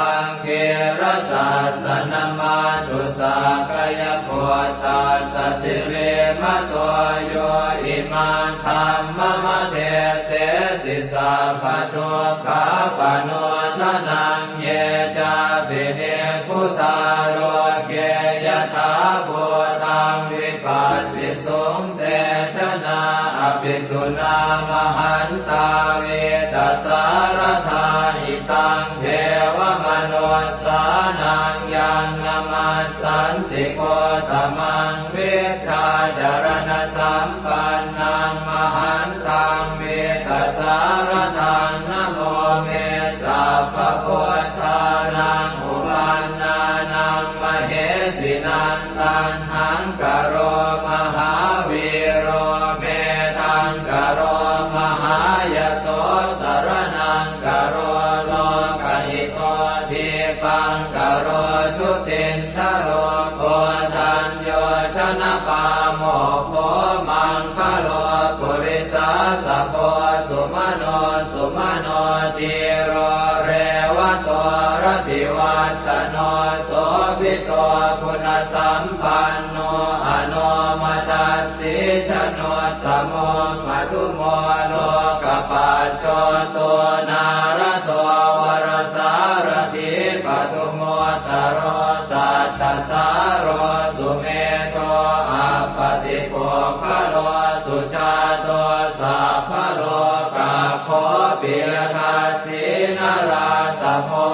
Aṅgīrasassa namatthu sakyaputtassa sirīmato, yo imaṃ dhammamadesesi sabbadukkhāpanūdanaṃ. Ye cāpi nibbutā loke yathābhūtaṃ vipassisuṃ, te janā apisuṇā mahantā vītasāradā. Hitaṃ devamanussānaṃ yaṃ namassanti gotamaṃ, vijjācaraṇasampannaṃ mahantaṃ vītasāradaṃ. Namo me sabbabuddhānaṃ uppannānaṃ mahesinaṃ, Taṇhaṅkaro mahāvīro Medhaṅkaro mahāyaso, Saraṇaṅkaro lokahito, Dīpaṅkaro jutindharo, Koṇḍañño janapāmokkho, Maṅgalo purisāsabho, Sumano sumano dhīro, Revato rativaḍḍhano, Sobhito guṇasampanno, Anomadassī januttamo, Madhumo lokapajjoto, Nārado varasārathī, Padumu ttaro sattasāro, Sumedho appaṭipuggalo, Sujāto sabbalokaggo, Piyadassī narāsabho,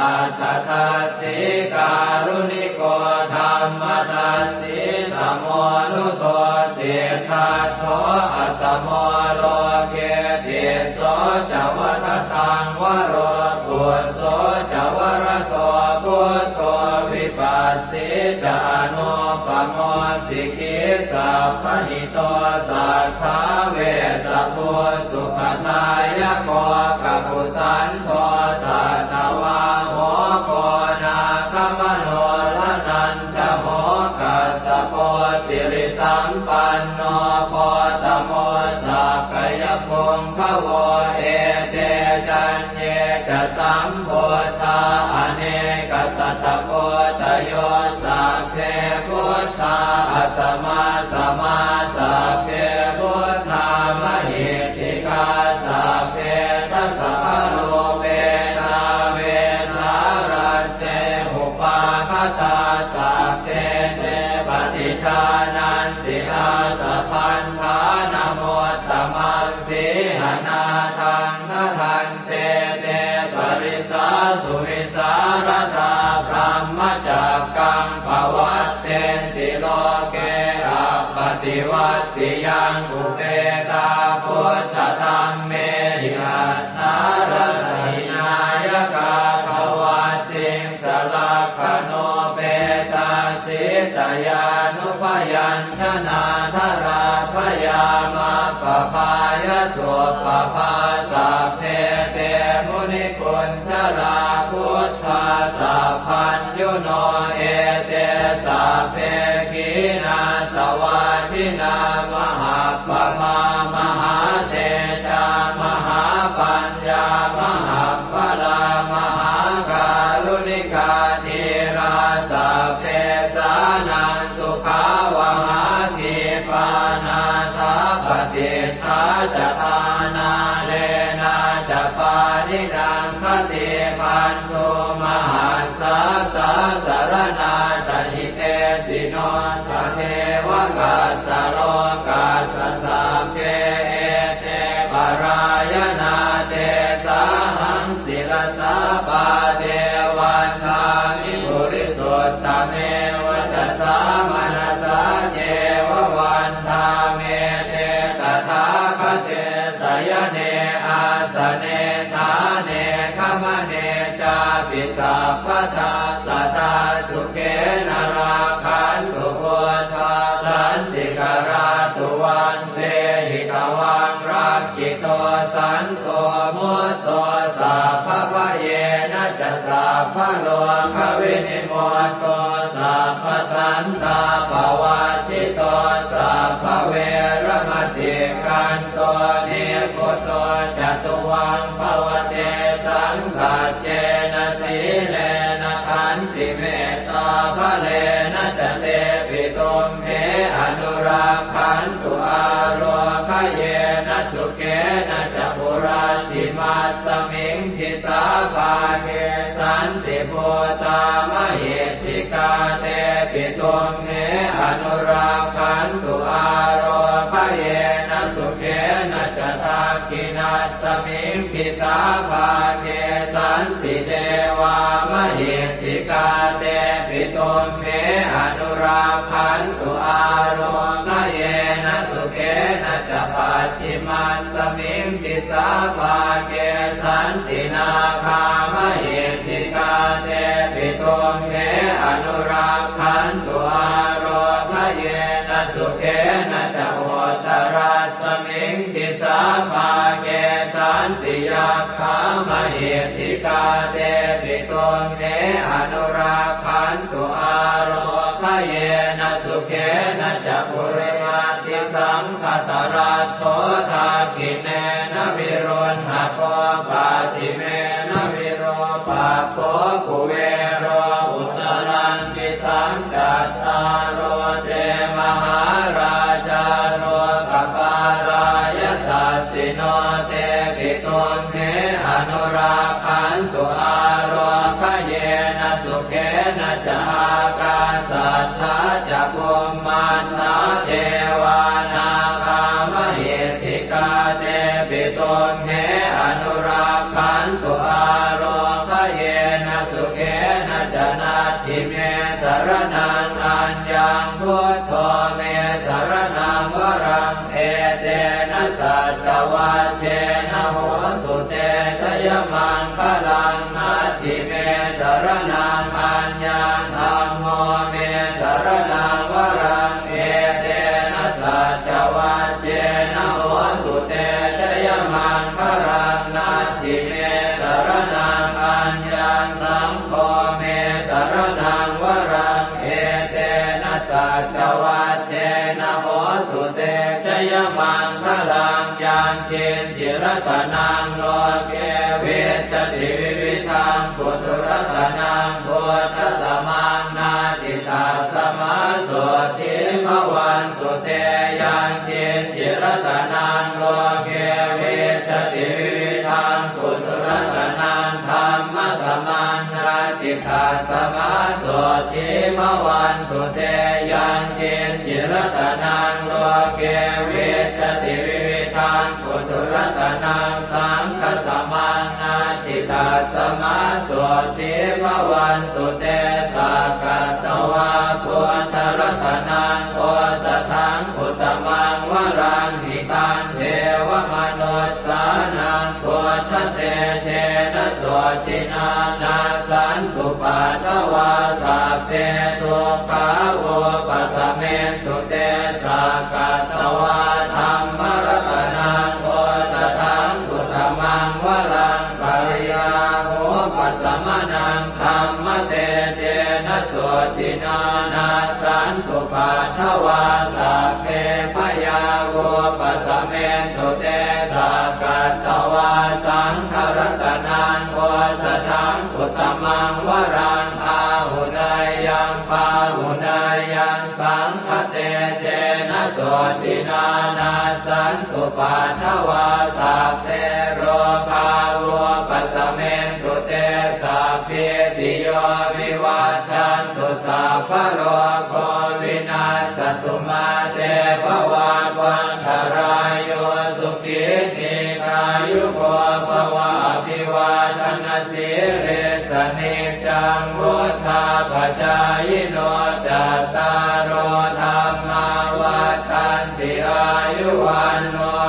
Atthadassī kāruṇiko, Dhammadassī tamonudo, Siddhattho asamo loke, Tisso ca vadataṃ varo, Phusso ca varado buddho, Vipassī ca anuppamo, Sikhī sabbahito satthā, Vessabhū sukhadāyako, Kakusandho satthavāho, Koṇāgamano Dhananjavo, Kassapo sirisampanno, Gotamo sakyapuṅgavo. Ete caññe ca sambuddhā, anekasatakoṭayo, Sabbe buddhā asamassamā, Sabbe buddhā mahiddhikā, Sabbe dasabalūpetā, Vesālā te upāgatā, Sabbe te paṭijānanti, Ātabandhanamuttamaṃ. Sīhanāthaṃ gaṇhan te, Te parisā suvisāradā, Brahmacakkaṃ pavattenti loke, Appaṭivattiyaṃ upetā, Buddhadhammehi attarata hinayakā, Dvattiṃsa lakkhaṇūpetā, Sītayānubyañjanā, Jalābhayamakkhapāya suppabhā. Sabbe te munikuñjarā, Buddhā sabbaññuno, Ete sabbe khīṇāsavā, Jinā mahappamā, Mahātejā mahāpaññā, Mahappalā mahākāruṇikā, Dhīrā sabbesānaṃ sukhāvahā, Khipā nāthapaṭiṭṭhā ca, Āṇālēnā ca pāṇinaṃ, Te bandhū mahassāsā saraṇā ca hitesino, sadevakassa lokassa sabbe ete parāyanā, tesāhaṃ sirasā pāde vandāmi purisottame. Vacasā manasā ceva vandāmete tathāgate, sayane āsane ṭhāne gamane cāpi sabbadā, sadā sukhena rakkhantu buddhā santikarā. Tuvaṃ vehi tvaṃ rakkhito santo mutto, sabbabhayena ca sabbarogavinimutto, sabbasantāpavajjito, sabbaveramatikkanto nibbuto ca tuvaṃ bhava. Tesaṃ saccena sīlena khantimettābalena ca, tepi tumhe anurakkhantu ārogyena sukhena ca. Puratthimassa miṃ disābhāge santibhūtā mahiddhikā, tepi tumhe anurakkhantu ārogyena sukhena ca. Dakkhiṇassa miṃ disābhāge santidevā mahiddhikā, tepi tumhe anurakkhantu ārogyena sukhena ca. Pacchimassa miṃ disābhāge santināgā mahiddhikā, tepi tumhe anurakkhantu ārogyena sukhena ca. Uttarassa miṃ disābhāge santiyak khā mahiddhikā, tepi tumhe anurakkhantu ārogyena sukhena ca. Purimaṃdisaṃ dhataraṭṭho dakkhiṇena viruḷhako, pacchimena virūpakkho kuvero uttaraṃ disaṃ. Cattāro te mahārājā lokapālā yasassino, tepi tumhe anurakkhantu ārogyena sukhena ca. Ākāsaṭṭhā ca bhummaṭṭhā devā nāgā mahiddhikā, tepi tumhe anurakkhantu ārogyena sukhena ca. Natthi me saraṇaṃ aññaṃ, buddho me saraṇaṃ varaṃ, etena saccavajjena hotu te jayamaṅgalaṃ. Natthi me saraṇaṃ aññaṃ, dhammo me saraṇaṃ varaṃ, etena saccavajjena hotu te jayamaṅgalaṃ. Natthi me saraṇaṃ aññaṃ, saṅgho me saraṇaṃ varaṃ, etena saccavajjena hotu te jayamaṅgalaṃ. Yaṅkiñci ratanaṃ loke vijjati vividhaṃ puthu, ratanaṃ buddhasamaṃ natthi, tasmā sotthī bhavantu te. Yaṅkiñci ratanaṃ loke vijjati vividhaṃ puthu, ratanaṃ dhammasamaṃ natthi, tasmā sotthī bhavantu te. Yaṅkiñci ratanaṃ loke vijjati vividhaṃ puthu, ratanaṃ saṅghasamaṃ natthi, tasmā sotthī bhavantu te. Sakkatvā buddharatanaṃ osathaṃ uttamaṃ varaṃ, hitaṃ devamanussānaṃ buddhatejena sotthinā, nassantupaddavā sabbe dukkhā vūpasamentu te. Sakkatvā dhammaratanaṃ osathaṃ uttamaṃ varaṃ, bhayāvūpasamanaṃ dhammatejena sotthinā, nassantupaddavā sabbe bhayā vūpasamentu te. Sakkatvā saṅgharatanaṃ osathaṃ uttamaṃ varaṃ, āhuneyyaṃ pāhuneyyaṃ saṅghatejena sotthinā, nassantupaddavā sabbe rogā vūpasamentu sīlissa niccaṃ vuḍḍhāpacāyino, cattāro dhammā vaḍḍhanti: āyu vaṇṇo